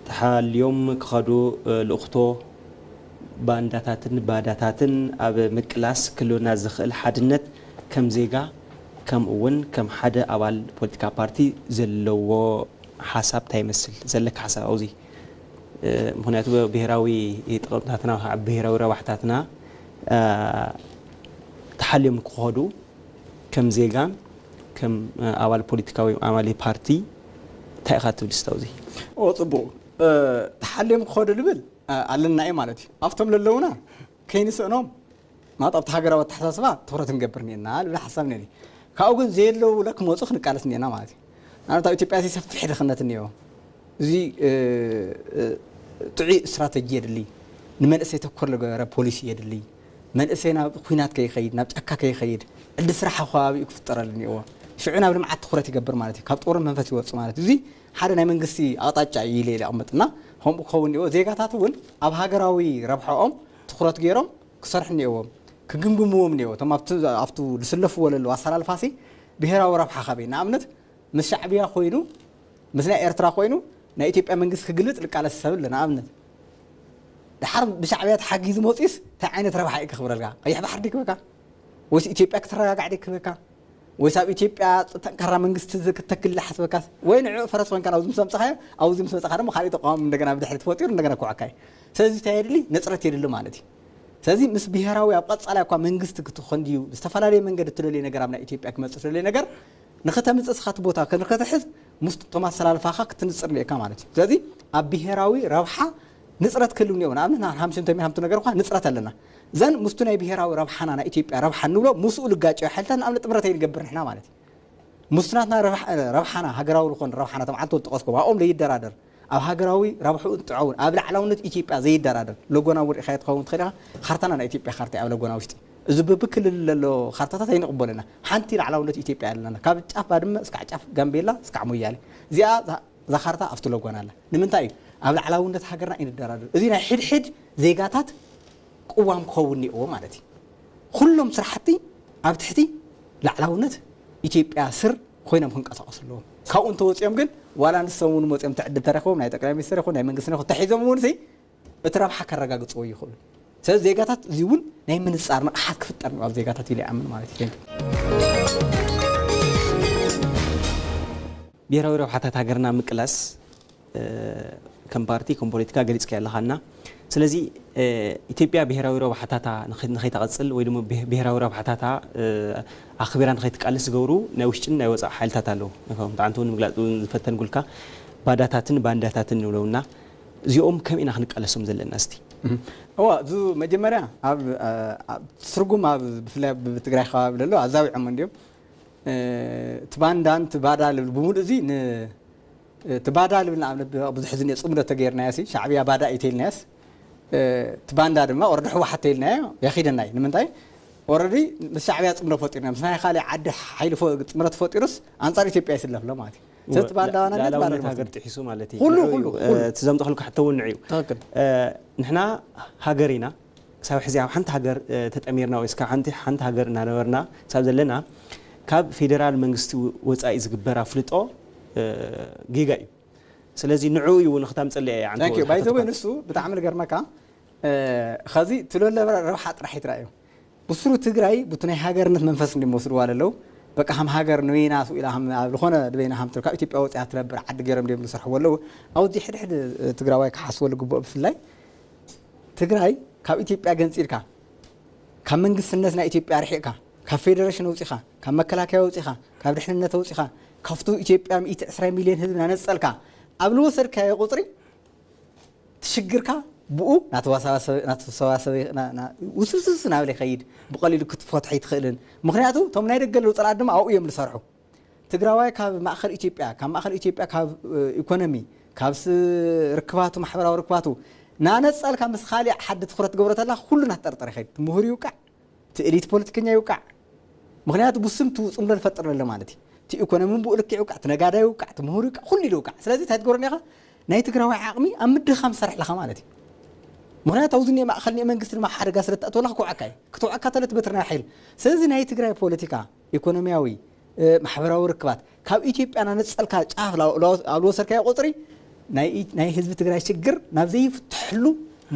ተሓልዮም ክኸዱ ልእኽቶ ባንዳታትን ባዳታትን ኣብ ምቅላስ ክልውና ዝኽእል ሓድነት ከም ዜጋ ከምኡ እውን ከም ሓደ ኣባል ፖለቲካ ፓርቲ ዘለዎ ሓሳብ እንታይ ይመስል ዘለካ ሓሳብ ኣብዚ ምክንያቱ ብሄራዊ ጥቕምታትና ብሄራዊ ረባሕታትና ተሓልዮም ክኸዱ ከም ዜጋን ከም ኣባል ፖለቲካዊ ኣባል ፓርቲ እንታይ ኢኻ ትብል ስታውዚ? ኦ ጽቡቕ ተሓልዮም ክኸዱ ልብል ኣለና እዩ ማለት እዩ። ኣብቶም ለለውና ከይንስእኖም ማለት ኣብቲ ሃገራዊ ኣተሓሳስባ ትኹረት ንገብር እኒአና ልብል ሓሳብ እኒአኒ። ካብኡ ግን ዘየለዉ ለ ክመፁ ክንቃለስ እኒአና ማለት እዩ። ንኣብነት ኣብ ኢትዮጵያ እዚ ሰፊሕ ድኽነት እኒኦ። እዚ ጥዑይ ስትራተጂ የድሊ፣ ንመንእሰይ ተኮር ዝገበረ ፖሊሲ የድሊ። መንእሰይ ናብ ኩናት ከይኸይድ፣ ናብ ጫካ ከይኸይድ፣ ዕድል ስራሕ ኣብ ከባቢኡ ክፍጠረሉ እኒኦዎ። ሽዑ ናብ ልምዓት ትኹረት ይገብር ማለት እዩ። ካብ ጦርን መንፈስ ይወፁ ማለት እዩ። እዚ ሓደ ናይ መንግስቲ ኣቕጣጫ እዩ ኢለ ኢለ ኣቕምጥና። ከምኡ ክኸውን እኒኦ። ዜጋታት እውን ኣብ ሃገራዊ ረብሓኦም ትኹረት ገይሮም ክሰርሑ እኒኦዎም። ክግምግምዎም እኒኦ። እቶም ኣብቲ ዝስለፍዎ ዘለዉ ኣሰላልፋሲ ብሄራዊ ረብሓ ካበይ? ንኣብነት ምስ ሻዕብያ ኮይኑ፣ ምስ ናይ ኤርትራ ኮይኑ ናይ ኢትዮጵያ መንግስቲ ክግልብጥ ልቃለስ ሰብ ኣሎ። ንኣብነት ድሓር ብሻዕብያ ተሓጊዙ መፂስ እንታይ ዓይነት ረብሓ እዩ ክኽብረልካ? ቀይሕ ባሕሪ ድክበካ ወይስ ኢትዮጵያ ክትረጋጋዕ ድክበካ? ወይስ ኣብ ኢትዮጵያ ጠንካራ መንግስቲ ክትተክል ሓስበካስ? ወይ ንዕ ፈረስ ኮንካ ኣብዚ ምስ ኣምፀኻዮ፣ ኣብዚ ምስ መፀኻ ድማ ካልእ ተቃዋሚ እንደገና ብድሕሪ ተፈጢሩ እንደገና ክወዓካ እዩ። ስለዚ እንታይ የድሊ? ነፅረት የድሊ ማለት እዩ። ስለዚ ምስ ብሄራዊ ኣብ ቀፃላይ እኳ መንግስቲ ክትኾን ድዩ ብዝተፈላለየ መንገዲ እትደልዮ ነገር ኣብ ናይ ኢትዮጵያ ክመፅእ ዝደልዮ ነገር ንኸተምፅእ ስኻ እቲ ቦታ ንኸትሕዝ ምስ እቶም ኣሰላልፋኻ ክትንፅር እኒኦካ ማለት እዩ። ስለዚ ኣብ ብሄራዊ ረብሓ ንፅረት ክህሉ እኒኦ። ንኣብነት ንሓምሽን ተሚን ሃምቱ ነገር እኳ ንፅረት ኣለና። ዘን ምስቱ ናይ ብሄራዊ ረብሓና ናይ ኢትዮጵያ ረብሓ እንብሎ ምስኡ ልጋጨዮ ሓይልታት ንኣብነት ጥምረት ኣይንገብር ንሕና ማለት እዩ። ምስቱ ናትና ረብሓ- ረብሓና ሃገራዊ ዝኾነ ረብሓና ተምዓልቶ ዝጠቐስኩም ኣብኦም ለይደራደር ኣብ ሃገራዊ ረብሕኡ እንጥዐውን ኣብ ላዕላውነት ኢትዮጵያ ዘይደራደር ለጎና ውርኢኻ ትኸውን ትኽእል ኢኻ። ካርታና ናይ ኢትዮጵያ ካርታ ኣብ ለጎና ውሽጢ እዚ ብብክልል ዘሎ ካርታታት ኣይንቕበለና። ሓንቲ ላዕላውነት ኢትዮጵያ ኣለና። ካብ ጫፍ ባድመ እስካዕ ጫፍ ጋምቤላ እስካዕ ሞያሌ እዚኣ እዛ ካርታ ኣብቲ ለጎና ኣላ። ንምንታይ እዩ ኣብ ላዕላውነት ሃገርና ኣይንደራደር? እዚ ናይ ሕድሕድ ዜጋታት ቅዋም ክኸውን እኒኦዎ ማለት እዩ። ኩሎም ስራሕቲ ኣብ ትሕቲ ላዕላውነት ኢትዮጵያ ስር ኮይኖም ክንቀሳቀሱ ኣለዎም። ካብኡ እንተወፂኦም ግን ዋላ ንሶም እውን መፂኦም ትዕድል ተረኽቦም ናይ ጠቅላይ ሚኒስትር ይኹን ናይ መንግስቲ ይኹን ተሒዞም እውን ሲ እቲ ረብሓ ከረጋግፅዎ ይኽእሉ። ስለዚ ዜጋታት እዚ እውን ናይ ምንፃር ንቕሓት ክፍጠር ኣብ ዜጋታት ኢለ ይኣምን ማለት እዩ። ብሄራዊ ረብሓታት ሃገርና ምቅላስ ከም ፓርቲ ከም ፖለቲካ ገሊፅካ ኣለኻና። ስለዚ ኢትዮጵያ ብሄራዊ ረብሓታታ ንኸይተቐፅል ወይ ድማ ብሄራዊ ረብሓታታ ኣኽቢራ ንኸይትቃለስ ዝገብሩ ናይ ውሽጥን ናይ ወፃኢ ሓይልታት ኣለዉ። ብጣዕንቲ እውን ምግላፅ ዝፈተንጉልካ ባዳታትን ባንዳታትን ንብለውና እዚኦም ከም ኢና ክንቃለሶም ዘለና እስቲ? እዋ እዚ መጀመርያ ኣብ ትርጉም ኣብ ብፍላይ ኣብ ትግራይ ከባቢ ለሎ ኣዛዊዖም እንዲዮም። እቲ ባንዳን እቲ ባዳ ልብል ብምሉእ እዚ እቲ ባዳ ልብል ንኣብነት ብዙሕ ዝኒ ፅምዶ ተገይርናዮ ሲ ሻዕብያ ባዳ እዩ ተይልናዮስ እቲ ባንዳ ድማ ወረዲ ህወሓት ተይልናዮ ያኺደና እዩ። ንምንታይ ወረዲ ምስ ሻዕብያ ፅምዶ ፈጢርና ምስ ናይ ካልእ ዓዲ ሓይሊ ጥምረት ፈጢሩስ ኣንፃር ኢትዮጵያ ይስለፍ ኣሎ ማለት እዩ። ስለዚ ባንዳ ዋና ሉዓላውነት ሃገር ጥሒሱ ማለት እዩ። ኩሉ ኩሉ እቲ ዘምጠኽልካ ሕቶ እውን ንዕዩ። ንሕና ሃገር ኢና። ክሳብ ሕዚ ኣብ ሓንቲ ሃገር ተጠሚርና ወይ እስካ ሓንቲ ሓንቲ ሃገር እናነበርና ክሳብ ዘለና ካብ ፌደራል መንግስቲ ወፃኢ ዝግበር ኣፍልጦ ጌጋ እዩ። ስለዚ ንዕኡ እዩ እውን ክታምፀለየ እያ። Thank you። By the way ንሱ ብጣዕሚ ልገርመካ ኸዚ ትለለ ረብሓ ጥራሕ ይትረኣዩ። ብስሩ ትግራይ ብቲ ናይ ሃገርነት መንፈስ እንዲም ወስድዋ ለለው በቃ ሃም ሃገር ንበይና ስኡ ኢላ ሃም ኣብ ዝኾነ ንበይና ሃም ካብ ኢትዮጵያ ወፂኣ ትነብር ዓዲ ገይሮም እንዲም ዝሰርሕዎ ኣለዉ። ኣብዚ ሕድሕድ ትግራዋይ ክሓስበሉ ግቡእ ብፍላይ ትግራይ ካብ ኢትዮጵያ ገንፂልካ ካብ መንግስትነት ናይ ኢትዮጵያ ርሒቕካ ካብ ፌደሬሽን ኣውፂኻ ካብ መከላከያ ኣውፂኻ ካብ ድሕንነት ኣውፂኻ ካብቱ ኢትዮጵያ ሚእቲ ዕስራ ሚልዮን ህዝቢ ናነፀልካ ኣብ ልወሰድካዮ ቁፅሪ ትሽግርካ ብኡ ናተዋሳሰበ ናተሰባሰበ ውስብስብስ ናብለ ይኸይድ ብቐሊሉ ክትፈትሖ ኣይትኽእልን። ምክንያቱ እቶም ናይ ደገ ኣለዉ ፀላእት ድማ ኣብኡ እዮም ዝሰርሑ። ትግራዋይ ካብ ማእኸል ኢትዮጵያ ካብ ማእኸል ኢትዮጵያ ካብ ኢኮኖሚ ካብ ርክባቱ ማሕበራዊ ርክባቱ ናነፀልካ ምስ ካሊእ ሓዲ ትኩረት ትገብሮ ተላ ኩሉ ናትጠርጠር ይኸይድ። ምሁር ይውቃዕ፣ እቲ ኤሊት ፖለቲከኛ ይውቃዕ። ምክንያቱ ብስም ትውፅምዶ ዝፈጥር ለለ ማለት እዩ። እቲ ኢኮኖሚ ብኡ ልክዕ ይውቃዕ፣ እቲ ነጋዳይ ይውቃዕ፣ እቲ ምሁር ይውቃዕ፣ ኩሉ ኢሉ ይውቃዕ። ስለዚ እንታይ ትገብሮ እኒኻ ናይ ትግራዋይ ዓቕሚ ኣብ ምድኻም ትሰርሕ ኣለኻ ማለት እዩ። ምክንያቱ ኣብዚ እኒኦ ማእኸል እኒኦ መንግስቲ ድማ ሓደጋ ስለ ትኣትወላ ክኩዓካ እዩ። ክትኩዓካ ተሎ ትበትር ናይ ሓይል። ስለዚ ናይ ትግራይ ፖለቲካ ኢኮኖሚያዊ ማሕበራዊ ርክባት ካብ ኢትዮጵያ ናነፀልካ ጫፍ ኣብ ዝወሰድካዮ ቁፅሪ ናይ ህዝቢ ትግራይ ሽግር ናብ ዘይፍትሐሉ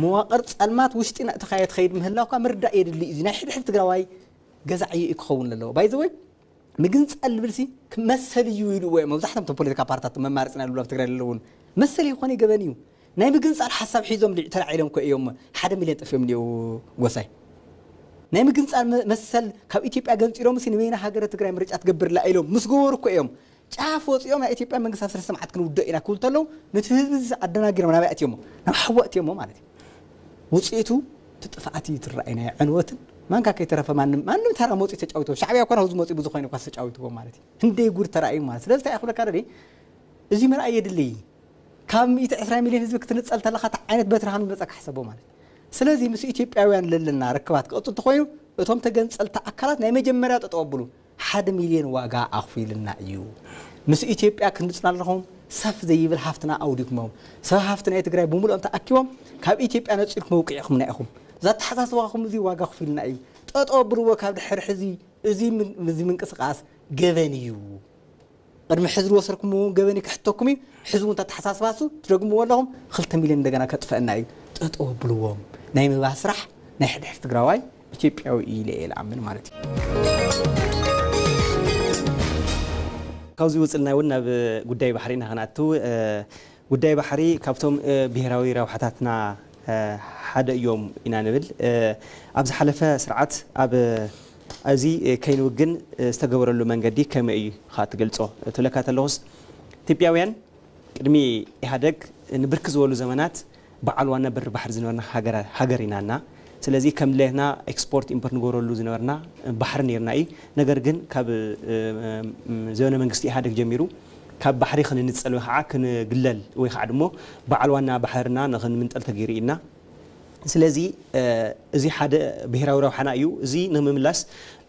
መዋቕር ፀልማት ውሽጢ ናእተኻዮ ትኸይድ ምህላውካ ምርዳእ የድሊ እዩ። ናይ ሕድሕድ ትግራዋይ ገዛዕ እዩ ክኸውን ኣለዎ። ባይዘወይ ምግንፃል ልብልሲ መሰል እዩ ኢልዎ እዮም መብዛሕቶም ቶም ፖለቲካ ፓርታት መማርፅና ልብሉ ኣብ ትግራይ ዘለውን መሰል ይኾነ ገበን እዩ። ናይ ምግንፃል ሓሳብ ሒዞም ተላዒሎም እኮ እዮም ሓደ ሚልዮን ጠፊኦም እኒኦ። ጎሳይ ናይ ምግንፃል መሰል ካብ ኢትዮጵያ ገንፂሎም ሲ ንበይና ሃገረ ትግራይ ምርጫ ትገብር ላ ኢሎም ምስ ገበሩ እኮ እዮም ጫፍ ወፂኦም ናይ ኢትዮጵያ መንግስቲ ኣብ ሰለስተ መዓት ክንውደእ ኢና ክብሉ ተለዉ ነቲ ህዝቢ ኣደናጊሮም ናበይ ኣእትዮሞ ናብ ሓዊ ኣእትዮሞ ማለት እዩ። ውፅኢቱ ትጥፍኣት እዩ ትረኣይ ናይ ዕንወትን ማንካ ከይተረፈ ማንም ማንም ተራ መፂኡ ተጫዊትዎ ሻዕብያ እኳ ናብዚ መፂኡ ብዙ ኮይኑ እኳ ተጫዊትዎ ማለት እዩ። ህንደይ ጉድ ተራእዩ ማለት ስለዚ እንታይ ክብለካ ደሊ እዚ ምርኣይ የድልይ። ካብ ሚእቲ ዕስራ ሚልዮን ህዝቢ ክትንፀል ተለኻ እንታይ ዓይነት በትሪ ከም ዝመፀካ ሕሰቦ ማለት እዩ። ስለዚ ምስ ኢትዮጵያውያን ለለና ርክባት ክቕፅል እንተኾይኑ እቶም ተገንፀልቲ ኣካላት ናይ መጀመርያ ጠጠው ኣብሉ። ሓደ ሚልዮን ዋጋ ኣኽፊልና እዩ። ምስ ኢትዮጵያ ክንድፅና ኣለኹም። ሰፍ ዘይብል ሃፍትና ኣውዲኩሞም። ሰብ ሃፍቲ ናይ ትግራይ ብምሉኦም ተኣኪቦም ካብ ኢትዮጵያ ነፂልኩም መውቅዒኹምና ኢኹም። እዛ ኣተሓሳስባኹም እዚ ዋጋ ኣኽፊልና እዩ። ጠጠው ኣብልዎ ካብ ድሕሪ ሕዚ እዚ ምን- እዚ ምንቅስቃስ ገበን እዩ። ቅድሚ ሕዚ ዝወሰድኩምዎ እውን ገበን እዩ ክሕተኩም እዩ። ሕዚ እውን ተተሓሳስባሱ ትደግምዎ ኣለኹም። ክልተ ሚልዮን እንደገና ከጥፈአና እዩ። ጠጠው ኣብልዎም። ናይ ምባል ስራሕ ናይ ሕድሕድ ትግራዋይ ኢትዮጵያዊ እዩ ኢለ እየ ዝኣምን ማለት እዩ። ካብዚ ውፅልና እውን ናብ ጉዳይ ባሕሪ ኢና ክንኣቱ። ጉዳይ ባሕሪ ካብቶም ብሄራዊ ረብሓታትና ሓደ እዮም ኢና ንብል። ኣብ ዝሓለፈ ስርዓት ኣብ እዚ ከይንውግን ዝተገበረሉ መንገዲ ከመይ እዩ ካ ትገልፆ? ትብለካ ተለኹስ ኢትዮጵያውያን ቅድሚ ኢህኣደግ ንብርክ ዝበሉ ዘመናት በዓል ዋና በሪ ባሕሪ ዝነበርና ሃገር ኢና እና ስለዚ ከም ድሌትና ኤክስፖርት ኢምፖርት ንገብረሉ ዝነበርና ባሕሪ ነርና እዩ። ነገር ግን ካብ ዘበነ መንግስቲ ኢህኣደግ ጀሚሩ ካብ ባሕሪ ክንንፀል ወይ ከዓ ክንግለል ወይ ከዓ ድሞ በዓል ዋና ባሕርና ንክንምንጠል ተገይሩ ኢና። ስለዚ እዚ ሓደ ብሄራዊ ረብሓና እዩ። እዚ ንምምላስ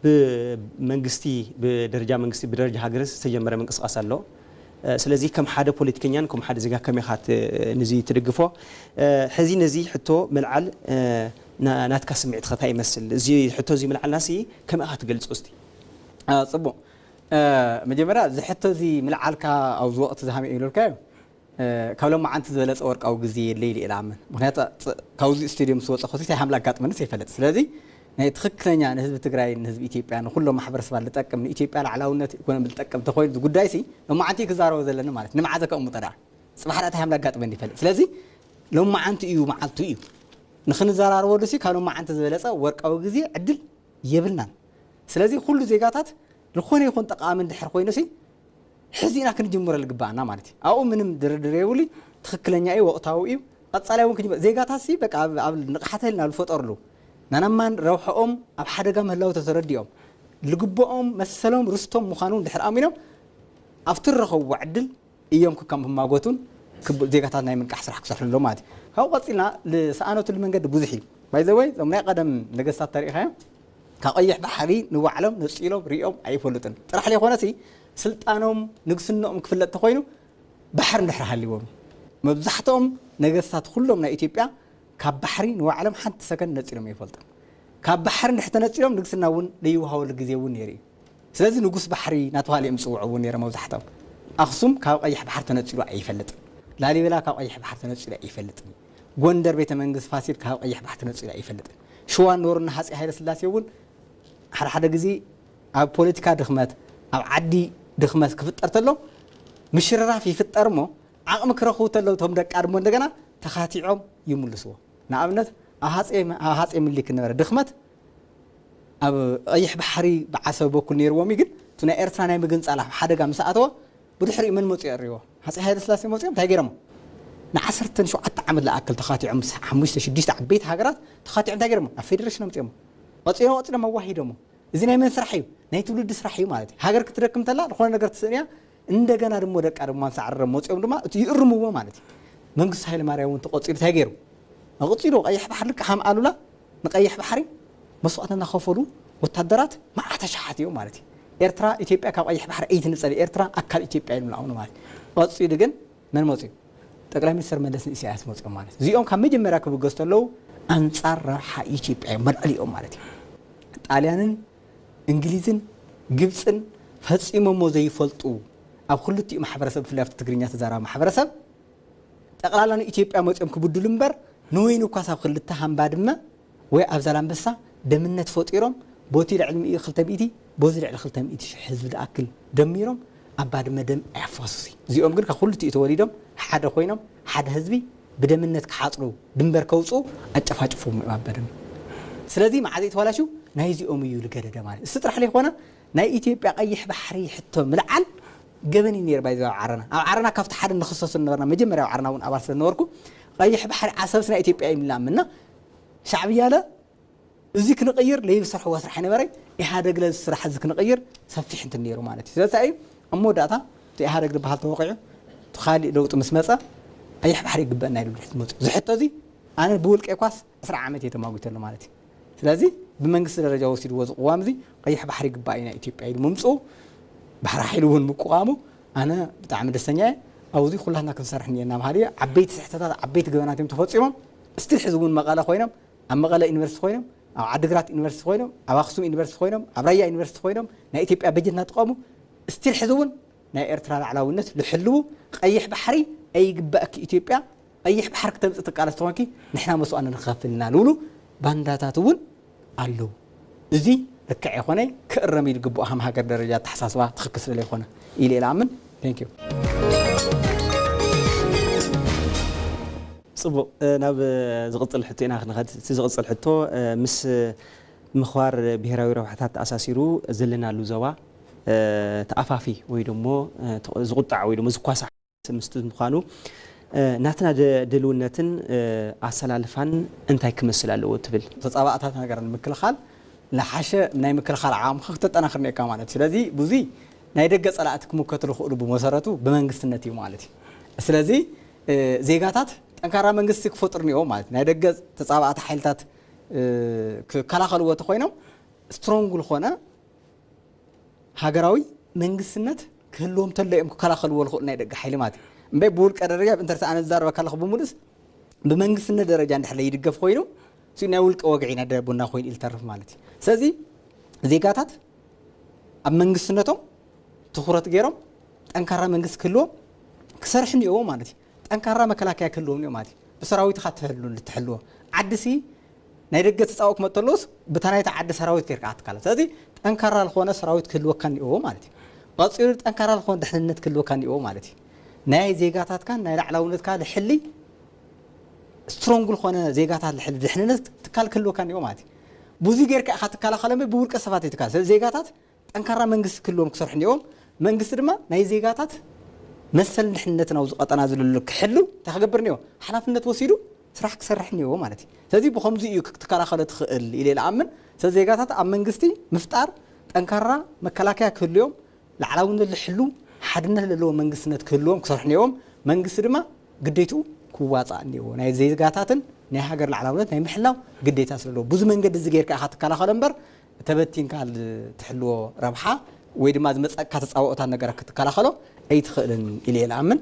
ብመንግስቲ ብደረጃ መንግስቲ ብደረጃ ሃገር ዝተጀመረ ምንቅስቃስ ኣሎ። ስለዚ ከም ሓደ ፖለቲከኛን ከም ሓደ ዜጋ ከመይ ኢኻ ንዚ ትድግፎ? ሕዚ ነዚ ሕቶ ምልዓል ናትካ ስምዒት ኸታ ይመስል? እዚ ሕቶ እዚ ምልዓልና ሲ ከመይ ኢኻ ትገልጾ እስቲ? ጽቡቕ። መጀመርያ እዚ ሕቶ እዚ ምልዓልካ ኣብዚ ወቕቲ ዝሃመ ይብለልካ እዩ። ካብ ሎማዓንቲ ዝበለፀ ወርቃዊ ግዜ የለ ኢለ እየ ዝኣምን። ምክንያቱ ካብዚ ስቴድዮም ምስ ወፀኹ እንታይ ሃምላ ኣጋጥመንስ ይፈልጥ። ስለዚ ናይ ትክክለኛ ንህዝቢ ትግራይ ንህዝቢ ኢትዮጵያ ንኩሎም ማሕበረሰባት ዝጠቅም ንኢትዮጵያ ላዕላውነት ኢኮኖሚ ዝጠቅም ተኮይኑ እዚ ጉዳይ ሲ ሎማዓንቲ ክዛረቦ ዘለኒ ማለት ንመዓዘ ከቕምጦ ደኣ ፅባሕ ደኣ እንታይ ሃምላ ኣጋጥመኒ ይፈልጥ። ስለዚ ሎማዓንቲ እዩ መዓልቱ እዩ ንክንዘራረበሉ ሲ ካብ ሎማዓንቲ ዝበለፀ ወርቃዊ ግዜ ዕድል የብልናን። ስለዚ ኩሉ ዜጋታት ዝኾነ ይኹን ጠቓሚ እንድሕር ኮይኑ ሲ ሕዚ ኢና ክንጅምሮ ዝግባኣና ማለት እዩ። ኣብኡ ምንም ድርድር የብሉ። ትኽክለኛ እዩ፣ ወቕታዊ እዩ። ቀጻላይ እውን ክንጅምሮ ዜጋታት ሲ በቃ ኣብ ንቕሓት ህልና ዝፈጠርሉ ናናማን ረብሐኦም ኣብ ሓደጋ ምህላው ተተረዲኦም ልግብኦም መሰሎም ርስቶም ምዃኑ እንድሕር ኣሚኖም ኣብቲ ረኸብዎ ዕድል እዮም ክካም ክማጎቱን ዜጋታት ናይ ምንቃሕ ስራሕ ክሰርሑ ኣለዎ ማለት እዩ። ካብኡ ቀፂልና ዝሰኣነትሉ መንገዲ ብዙሕ እዩ። ባይዘወይ እዞም ናይ ቀደም ነገስታት ተሪኢኻዮም ካብ ቀይሕ ባሕሪ ንባዕሎም ነፂሎም ሪኦም ኣይፈልጡን። ጥራሕ ዘይኮነሲ ስልጣኖም ንግስንኦም ክፍለጥ ተኮይኑ ባሕሪ እንድሕር ሃልዎም እዩ። መብዛሕትኦም ነገስታት ኩሎም ናይ ኢትዮጵያ ካብ ባሕሪ ንባዕሎም ሓንቲ ሰከንድ ነፂሎም ኣይፈልጡን። ካብ ባሕሪ እንድሕር ተነፂሎም ንግስና እውን ዘይወሃበሉ ግዜ እውን ነይሩ እዩ። ስለዚ ንጉስ ባሕሪ እናተባህለ እዮም ዝፅውዑ እውን ነይሮም መብዛሕትኦም። ኣክሱም ካብ ቀይሕ ባሕሪ ተነፂሉ ኣይፈልጥን። ላሊበላ ካብ ቀይሕ ባሕሪ ተነፂሉ ኣይፈልጥን። ጎንደር ቤተ መንግስት ፋሲል ካብ ቀይሕ ባሕሪ ተነፂሉ ኣይፈልጥን። ሽዋ ኖርና ሃፀይ ሃይለ ስላሴ እውን ሓደ ሓደ ግዜ ኣብ ፖለቲካ ድኽመት ኣብ ዓዲ ድኽመት ክፍጠር ተሎ ምሽርራፍ ይፍጠር እሞ ዓቕሚ ክረኽቡ ተለው እቶም ደቂ ኣድሞ እንደገና ተኻቲዖም ይምልስዎ። ንኣብነት ኣብ ሃፀይ ምኒልክ ነበረ ድኽመት ኣብ ቀይሕ ባሕሪ ብዓሰብ በኩል ነይርዎም እዩ። ግን እቲ ናይ ኤርትራ ናይ ምግንፃል ኣብ ሓደጋ ምስ ኣተወ ብድሕሪኡ መን መፅኡ የርእዎ? ሃፀይ ሃይለ ስላሴ መፅኦም እንታይ ገይሮም? ንዓሰርተን ሸውዓተ ዓመት ዝኣክል ተኻቲዖም ምስ ሓሙሽተ ሽዱሽተ ዓበይቲ ሃገራት ተኻቲዖም እንታይ ገይሮም? ኣብ ፌዴሬሽን ኣምፅኦም። ቀፂሎም ቀፂሎም ኣዋሂዶሞ። እዚ ናይ መን ስራሕ እዩ? ናይ ትውልዲ ስራሕ እዩ ማለት እዩ። ሃገር ክትደክም ተላ ዝኾነ ነገር ትስእን እያ። እንደገና ድሞ ደቃ ድማ ሳዕረ መፅኦም ድማ እቲ ይእርምዎ ማለት እዩ። መንግስቱ ሃይለ ማርያም እውን ተቆፂሉ እንታይ ገይሩ? ኣቕፂሉ ቀይሕ ባሕሪ ልክዕ ከም ኣሉላ ንቀይሕ ባሕሪ መስዋእትና ከፈሉ ወታደራት መዓት ኣሽሓት እዮም ማለት እዩ። ኤርትራ ኢትዮጵያ ካብ ቀይሕ ባሕሪ ኣይትንፀል ኤርትራ ኣካል ኢትዮጵያ ኢሉ ንዓውኑ ማለት እዩ። ቀፂሉ ግን መን መፅኡ? ጠቅላይ ሚኒስትር መለስ ንኢሳያስ መፅኦም ማለት እዩ። እዚኦም ካብ መጀመርያ ክብገሱ ተለዉ ኣንፃር ረብሓ ኢትዮጵያ እዮም መልዕሊኦም ማለት እዩ። ጣልያንን እንግሊዝን ግብፅን ፈፂሞሞ ዘይፈልጡ ኣብ ክልቲኡ ማሕበረሰብ ብፍላይ ኣብቲ ትግርኛ ተዛራቢ ማሕበረሰብ ጠቕላላ ንኢትዮጵያ መፂኦም ክብድሉ እምበር ንወይኑ እኳስ ኣብ ክልተ ሃምባ ድመ ወይ ኣብ ዛላምበሳ ደምነት ፈጢሮም ቦቲ ልዕሊ ሚእቲ ክልተ ሚእቲ ቦዚ ልዕሊ ክልተ ሚእቲ ሽሕ ህዝቢ ዝኣክል ደሚሮም ኣብ ባድመ ደም ኣያፋስሱ እዚኦም ግን ካብ ክልቲኡ ተወሊዶም ሓደ ኮይኖም ሓደ ህዝቢ ብደምነት ክሓፅሩ ድንበር ከውፅኡ ኣጨፋጭፎም እዮም ኣብ ባድመ። ስለዚ መዓዘ እዩ ተባላሽው? ናይዚኦም እዩ ዝገደደ ማለት እሱ ጥራሕ ዘይኮነ ናይ ኢትዮጵያ ቀይሕ ባሕሪ ሕቶ ምልዓል ገበን እዩ ነይሩ ባይዘ ኣብ ዓረና ኣብ ዓረና ካብቲ ሓደ ንኽሰሱ ነበርና መጀመርያ ኣብ ዓረና እውን ኣባል ስለነበርኩ ቀይሕ ባሕሪ ዓሰብስ ናይ ኢትዮጵያ እዩ ምናምና ሻዕብያለ እዚ ክንቕይር ለይብ ስራሕ ወስራሕ ነበረ ኢህኣደግ ለዚ ስራሕ እዚ ክንቕይር ሰፊሕ እንትን ነይሩ ማለት እዩ ስለዚ እዩ ኣብ መወዳእታ እቲ ኢህኣደግ ዝበሃል ተወቂዑ እቲ ካሊእ ለውጢ ምስ መፀ ቀይሕ ባሕሪ ይግበአና ኢሉ ድሕት መፅኡ እዚ ሕቶ እዚ ኣነ ብውልቀ ኳስ ዕስራ ዓመት እየ ተማጒተሉ ማለት እዩ። ስለዚ ብመንግስቲ ደረጃ ወሲድዎ እዚ ቅዋም እዚ ቀይሕ ባሕሪ ይግባእ እዩ ናይ ኢትዮጵያ ኢሉ ምምፅኡ፣ ባሕሪ ሓይሊ እውን ምቁቋሙ ኣነ ብጣዕሚ ደስተኛ እየ። ኣብዚ ኩላትና ክንሰርሕ እኒአና በሃሊ እየ። ዓበይቲ ስሕተታት ዓበይቲ ገበናት እዮም ተፈፂሞም። ስቲል ሕዚ እውን መቐለ ኮይኖም ኣብ መቐለ ዩኒቨርሲቲ ኮይኖም ኣብ ዓድግራት ዩኒቨርሲቲ ኮይኖም ኣብ ኣክሱም ዩኒቨርሲቲ ኮይኖም ኣብ ራያ ዩኒቨርሲቲ ኮይኖም ናይ ኢትዮጵያ በጀት እናተጠቐሙ ስቲል ሕዚ እውን ናይ ኤርትራ ላዕላውነት ልሕልዉ ቀይሕ ባሕሪ ኣይግባእኪ ኢትዮጵያ ቀይሕ ባሕሪ ክተምፅእ ትቃለስ ተኾንኪ ንሕና መስዋእትና ንኸፍል ኢና ልብሉ ባንዳታት እውን ኣለዉ። እዚ ልክዕ የኾነ ክእረም እዩ ዝግብኦ ሃም ሃገር ደረጃ ኣተሓሳስባ ትኽክል ስለ ዘይኮነ ኢለ ኢለ ኣምን። Thank you። ፅቡቕ ናብ ዝቕፅል ሕቶ ኢና ክንኸድ እቲ ዝቕፅል ሕቶ ምስ ምኽባር ብሄራዊ ረብሓታት ተኣሳሲሩ ዘለናሉ ዞባ ተኣፋፊ ወይ ደሞ ዝቁጣዕ ወይ ደሞ ዝኳሳሕ ምስቲ ምዃኑ ናትና ድልውነትን ኣሰላልፋን እንታይ ክመስል ኣለዎ ትብል? ተፃባእታት ነገር ንምክልኻል ዝሓሸ ናይ ምክልኻል ዓቕምኻ ክተጠናኽር ኔካ ማለት ስለዚ ብዙይ ናይ ደገ ፀላእቲ ክምከቱ ዝኽእሉ ብመሰረቱ ብመንግስትነት እዩ ማለት እዩ። ስለዚ ዜጋታት ጠንካራ መንግስቲ ክፈጥሩ ኒኦ ማለት ናይ ደገ ተፃባእቲ ሓይልታት ክከላኸልዎ ተኮይኖም ስትሮንግ ዝኾነ ሃገራዊ መንግስትነት ክህልዎም ተሎ እዮም ክከላኸልዎ ዝኽእሉ ናይ ደገ ሓይሊ ማለት እዩ። እምበይ ብውልቀ ደረጃ ብእንተርስ ኣነ ዝዛረበካ ኣለኹ ብምሉእስ ብመንግስትነት ደረጃ እንድሕር ይድገፍ ኮይኑ እሱ ናይ ውልቀ ወግዒ ናይ ቡና ኮይኑ ኢልተርፍ ማለት እዩ። ስለዚ ዜጋታት ኣብ መንግስትነቶም ትኹረት ገይሮም ጠንካራ መንግስቲ ክህልዎም ክሰርሑ እኒኦዎ ማለት እዩ። ጠንካራ መከላከያ ክህልዎም እኒኦ ማለት እዩ። ብሰራዊትካ ትሕሉ ትሕልዎ ዓዲ ሲ ናይ ደገ ትፃወ ክመጥ ተለውስ ብታ ናይቲ ዓዲ ሰራዊት ጌርካ ክትካለ ስለዚ ጠንካራ ዝኾነ ሰራዊት ክህልወካ እኒኦዎ ማለት እዩ። ቀፂሉ ጠንካራ ዝኾነ ድሕንነት ክህልወካ እኒኦዎ ማለት እዩ። ናይ ዜጋታትካን ናይ ላዕላውነትካ ልሕሊ ስትሮንግ ዝኾነ ዜጋታት ልሕሊ ድሕንነት ትካል ክህልወካ እኒኦ ማለት እዩ። ብዙ ጌርካ ኢኻ ትከላኸለ ብውልቀ ሰባት ይትካል። ስለዚ ዜጋታት ጠንካራ መንግስቲ ክህልዎም ክሰርሑ እኒኦም። መንግስቲ ድማ ናይ ዜጋታት መሰል ድሕንነትን ኣብዚ ቀጠና ዝልሉ ክሕሉ እንታይ ክገብር እኒኦ ሓላፍነት ወሲዱ ስራሕ ክሰርሕ እኒኦ ማለት እዩ። ስለዚ ብኸምዚ እዩ ክትከላኸሎ ትኽእል ኢለ ለኣምን። ስለዚ ዜጋታት ኣብ መንግስቲ ምፍጣር ጠንካራ መከላከያ ክህልዮም፣ ላዕላውነት ዝሕሉ ሓድነት ዘለዎ መንግስትነት ክህልዎም ክሰርሑ እኒኦም። መንግስቲ ድማ ግዴትኡ ክዋፃእ እኒዎ ናይ ዜጋታትን ናይ ሃገር ላዕላውነት ናይ ምሕላው ግዴታ ስለለዎ ብዙ መንገዲ እዚ ጌርካ ኢኻ ትከላኸሎ እምበር ተበቲንካ ትሕልዎ ረብሓ ወይ ድማ ዝመፀካ ተፃወኦታት ነገራት ክትከላኸሎ ኣይትኽእልን ኢለ እየ ዝኣምን።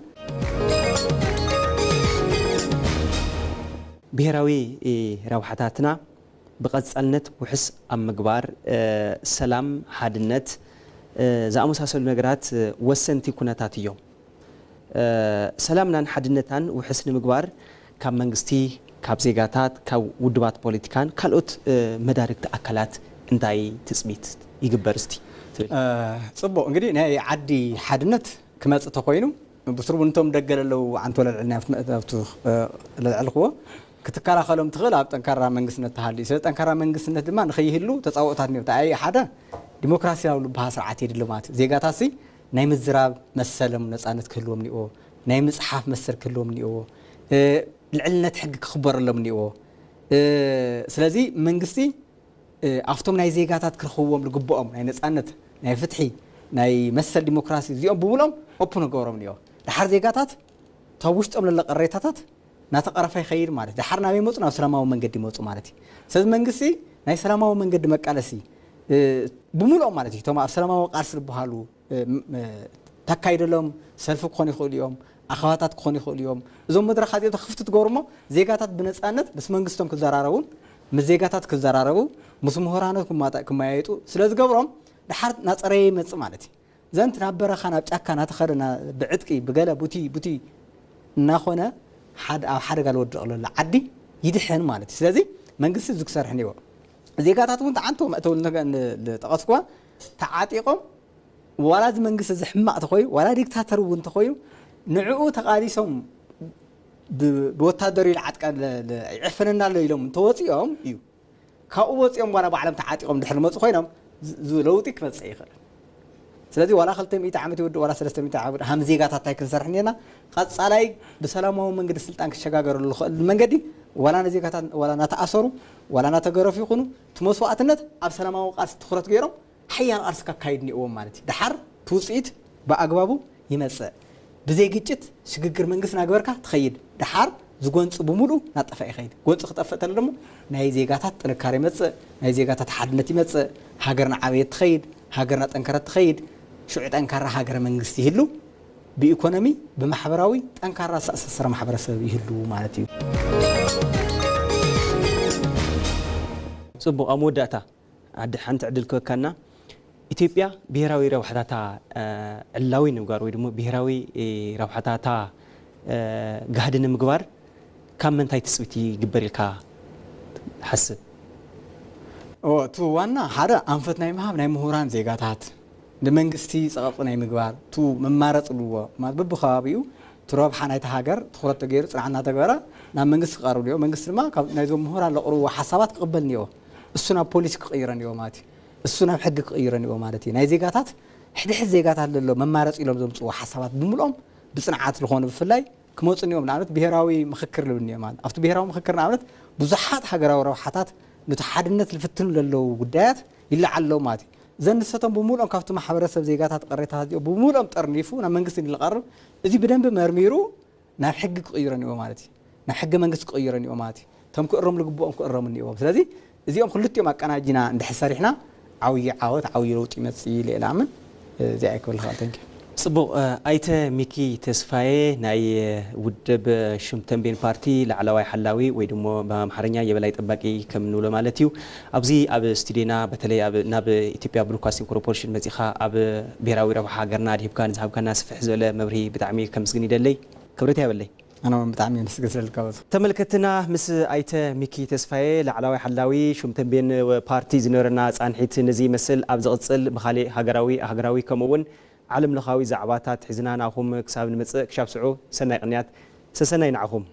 ብሄራዊ ረብሓታትና ብቐፃልነት ውሕስ ኣብ ምግባር ሰላም፣ ሓድነት ዝኣመሳሰሉ ነገራት ወሰንቲ ኩነታት እዮም። ሰላምናን ሓድነትናን ውሕስ ንምግባር ካብ መንግስቲ፣ ካብ ዜጋታት፣ ካብ ውድባት ፖለቲካን ካልኦት መዳርግቲ ኣካላት እንታይ ትፅቢት ይግበር እስቲ ትብል? ፅቡቕ እንግዲህ ናይ ዓዲ ሓድነት ክመፅእ ተኮይኑ ብስሩ እውን እቶም ደገ ለለው ዓንቶ ለልዕልና ኣብቲ ለልዕልክዎ ክትከላኸሎም ትኽእል ኣብ ጠንካራ መንግስትነት ተሃልዩ ስለ ጠንካራ መንግስትነት ድማ ንኸይህሉ ተፃወኦታት እኒኦ ተኣይ ሓደ ዲሞክራሲያዊ ልብሃ ስርዓት የድሊ ማለት እዩ ዜጋታት ሲ ናይ ምዝራብ መሰሎም ነፃነት ክህልዎም እኒኦ ናይ ምፅሓፍ መሰል ክህልዎም እኒኦ ልዕልነት ሕጊ ክኽበረሎም እኒኦ ስለዚ መንግስቲ ኣብቶም ናይ ዜጋታት ክረኽብዎም ዝግብኦም ናይ ነፃነት ናይ ፍትሒ ናይ መሰል ዲሞክራሲ እዚኦም ብምልኦም ኦፕን ክገብሮም እኒኦ ድሓር ዜጋታት ካብ ውሽጦም ለለ ቅሬታታት ናተቐረፈ ይኸይድ ማለት ድሓር ናበይ መፁ ናብ ሰላማዊ መንገዲ ይመፁ ማለት እዩ ስለዚ መንግስቲ ናይ ሰላማዊ መንገዲ መቃለሲ ብምልኦም ማለት እዩ እቶም ኣብ ሰላማዊ ቃልሲ ዝበሃሉ ተካይደሎም ሰልፊ ክኾኑ ይኽእሉ እዮም ኣኸባታት ክኾኑ ይኽእሉ እዮም እዞም መድረኻት እዮም ክፍቲ ትገብሩ እሞ ዜጋታት ብነፃነት ምስ መንግስቶም ክዘራረቡን ምስ ዜጋታት ክዘራረቡ ምስ ምሁራኖት ክመያየጡ ስለ ዝገብሮም ድሓር ናፀረየ ይመፅእ ማለት እዩ ዘንት ናብ በረኻ ናብ ጫካ ናተኸደ ብዕጥቂ ብገለ ቡቲ ቡቲ እናኾነ ኣብ ሓደጋ ዝወድቕ ዘሎ ዓዲ ይድሕን ማለት እዩ ስለዚ መንግስቲ እዚ ክሰርሕ እኒዎ ዜጋታት እውን ተዓንቶ መእተው ዝጠቐስኩዋ ተዓጢቖም ዋላ እዚ መንግስቲ እዚ ሕማቕ ተኾይኑ ዋላ ዲክታተር እውን ተኾይኑ ንዕኡ ተቓሊሶም ብወታደር ኢሉ ዓጥቃ ይዕፈነና ኣሎ ኢሎም እንተወፂኦም እዩ ካብኡ ወፂኦም ዋላ ባዕሎም ተዓጢቖም ድሕሪ መፁ ኮይኖም ለውጢ ክመፅእ ይኽእል ስለዚ ዋላ ክልተ ሚእቲ ዓመት ይወድእ ዋላ ሰለስተ ሚእቲ ዓመት ሃም ዜጋታት እንታይ ክንሰርሕ እኒና ቀፃላይ ብሰላማዊ መንገዲ ስልጣን ክሸጋገረሉ ዝኽእል መንገዲ ዋላ ነዜጋታት ዋላ ናተኣሰሩ ዋላ ናተገረፉ ይኹኑ እቲ መስዋእትነት ኣብ ሰላማዊ ቃልሲ ትኹረት ገይሮም ሓያል ቃልሲ ከካይድ እኒእዎም ማለት እዩ ድሓር እቲ ውፅኢት ብኣግባቡ ይመፅእ ብዘይ ግጭት ሽግግር መንግስቲ ናግበርካ ትኸይድ ድሓር ዝጎንፂ ብምሉእ ናጠፋ ይኸይድ። ጎንፂ ክጠፍእ ተሎ ደግሞ ናይ ዜጋታት ጥንካሬ ይመፅእ፣ ናይ ዜጋታት ሓድነት ይመፅእ፣ ሃገርና ዓበየት ትኸይድ፣ ሃገርና ጠንከረት ትኸይድ። ሽዑ ጠንካራ ሃገረ መንግስቲ ይህሉ፣ ብኢኮኖሚ ብማሕበራዊ ጠንካራ ዝተኣሳሰረ ማሕበረሰብ ይህሉ ማለት እዩ። ፅቡቕ፣ ኣብ መወዳእታ ሓንቲ ዕድል ክበካና፣ ኢትዮጵያ ብሄራዊ ረብሓታታ ዕላዊ ንምግባር ወይ ድማ ብሄራዊ ረብሓታታ ጋህዲ ንምግባር ካብ ምንታይ ትፅቢት ይግበር ኢልካ ትሓስብ? እቲ ዋና ሓደ ኣንፈት ናይ ምሃብ ናይ ምሁራን ዜጋታት ንመንግስቲ ፀቐጢ ናይ ምግባር ቱ መማረፂ ኣለዎ። ማለት በብከባቢኡ እቲ ረብሓ ናይቲ ሃገር ትኩረት ተገይሩ ፅንዓት እናተገበረ ናብ መንግስቲ ክቐርብ እኒኦ። መንግስቲ ድማ ናይዞም ምሁራን ለቕርብዎ ሓሳባት ክቕበል እኒኦ። እሱ ናብ ፖሊሲ ክቕይረ እኒኦ ማለት እዩ። እሱ ናብ ሕጊ ክቕይረ እኒኦ ማለት እዩ። ናይ ዜጋታት ሕድሕድ ዜጋታት ለሎ መማረፂ ኢሎም ዘምፅዎ ሓሳባት ብምልኦም ብፅንዓት ዝኾኑ ብፍላይ ክመፁ እኒኦም። ንኣብነት ብሄራዊ ምክክር ልብል እኒኦ ማለት ኣብቲ ብሄራዊ ምክክር ንኣብነት ብዙሓት ሃገራዊ ረብሓታት ነቲ ሓድነት ልፍትኑ ለለዉ ጉዳያት ይለዓል ኣለዉ ማለት እዩ። ዘንሰቶም ብምልኦም ካብቲ ማሕበረሰብ ዜጋታት ቅሬታታት እዚኦም ብምልኦም ጠርኒፉ ናብ መንግስቲ ንልቐርብ እዚ ብደንቢ መርሚሩ ናብ ሕጊ ክቕይሮ እኒኦ ማለት እዩ። ናብ ሕገ መንግስቲ ክቕይሮ እኒኦ ማለት እዩ። እቶም ክእረሙ ልግብኦም ክእረሙ እኒኦም። ስለዚ እዚኦም ክልቲኦም ኣቀናጂና እንድሕር ሰሪሕና ዓብዪ ዓወት ዓብዪ ለውጢ ይመፅእ ኢለ እየ ልኣምን። እዚኣ እየ ክብል ዝኽእል። ተንኪ ፅቡቕ። ኣይተ ሚኪ ተስፋዬ ናይ ውድብ ሽም ተንቤን ፓርቲ ላዕለዋይ ሓላዊ ወይ ድሞ ብኣምሓርኛ የበላይ ጠባቂ ከም ንብሎ ማለት እዩ። ኣብዚ ኣብ ስቱዲዮና በተለይ ኣብ ናብ ኢትዮጵያ ብሮድካስቲንግ ኮርፖሬሽን መፂኻ ኣብ ብሔራዊ ረብሓ ሃገርና ኣድሂብካ ንዝሃብካና ስፍሕ ዝበለ መብርሂ ብጣዕሚ ከምስግን ይደለይ። ክብረት ያበለይ። ኣነ እውን ብጣዕሚ የመስግን ስለልካ በዙ። ተመልከትና ምስ ኣይተ ሚኪ ተስፋዬ ላዕላዋይ ሓላዊ ሹም ተንቤን ፓርቲ ዝነበረና ፃንሒት ነዚ ይመስል። ኣብ ዝቕፅል ብካሊእ ሃገራዊ ኣህግራዊ ከምኡ እውን ዓለም ለኻዊ ዛዕባታት ሒዝና ንኣኹም ክሳብ ንመፅእ ክሻብ ስዑ ሰናይ ቅንያት ሰሰናይ ንዓኹም።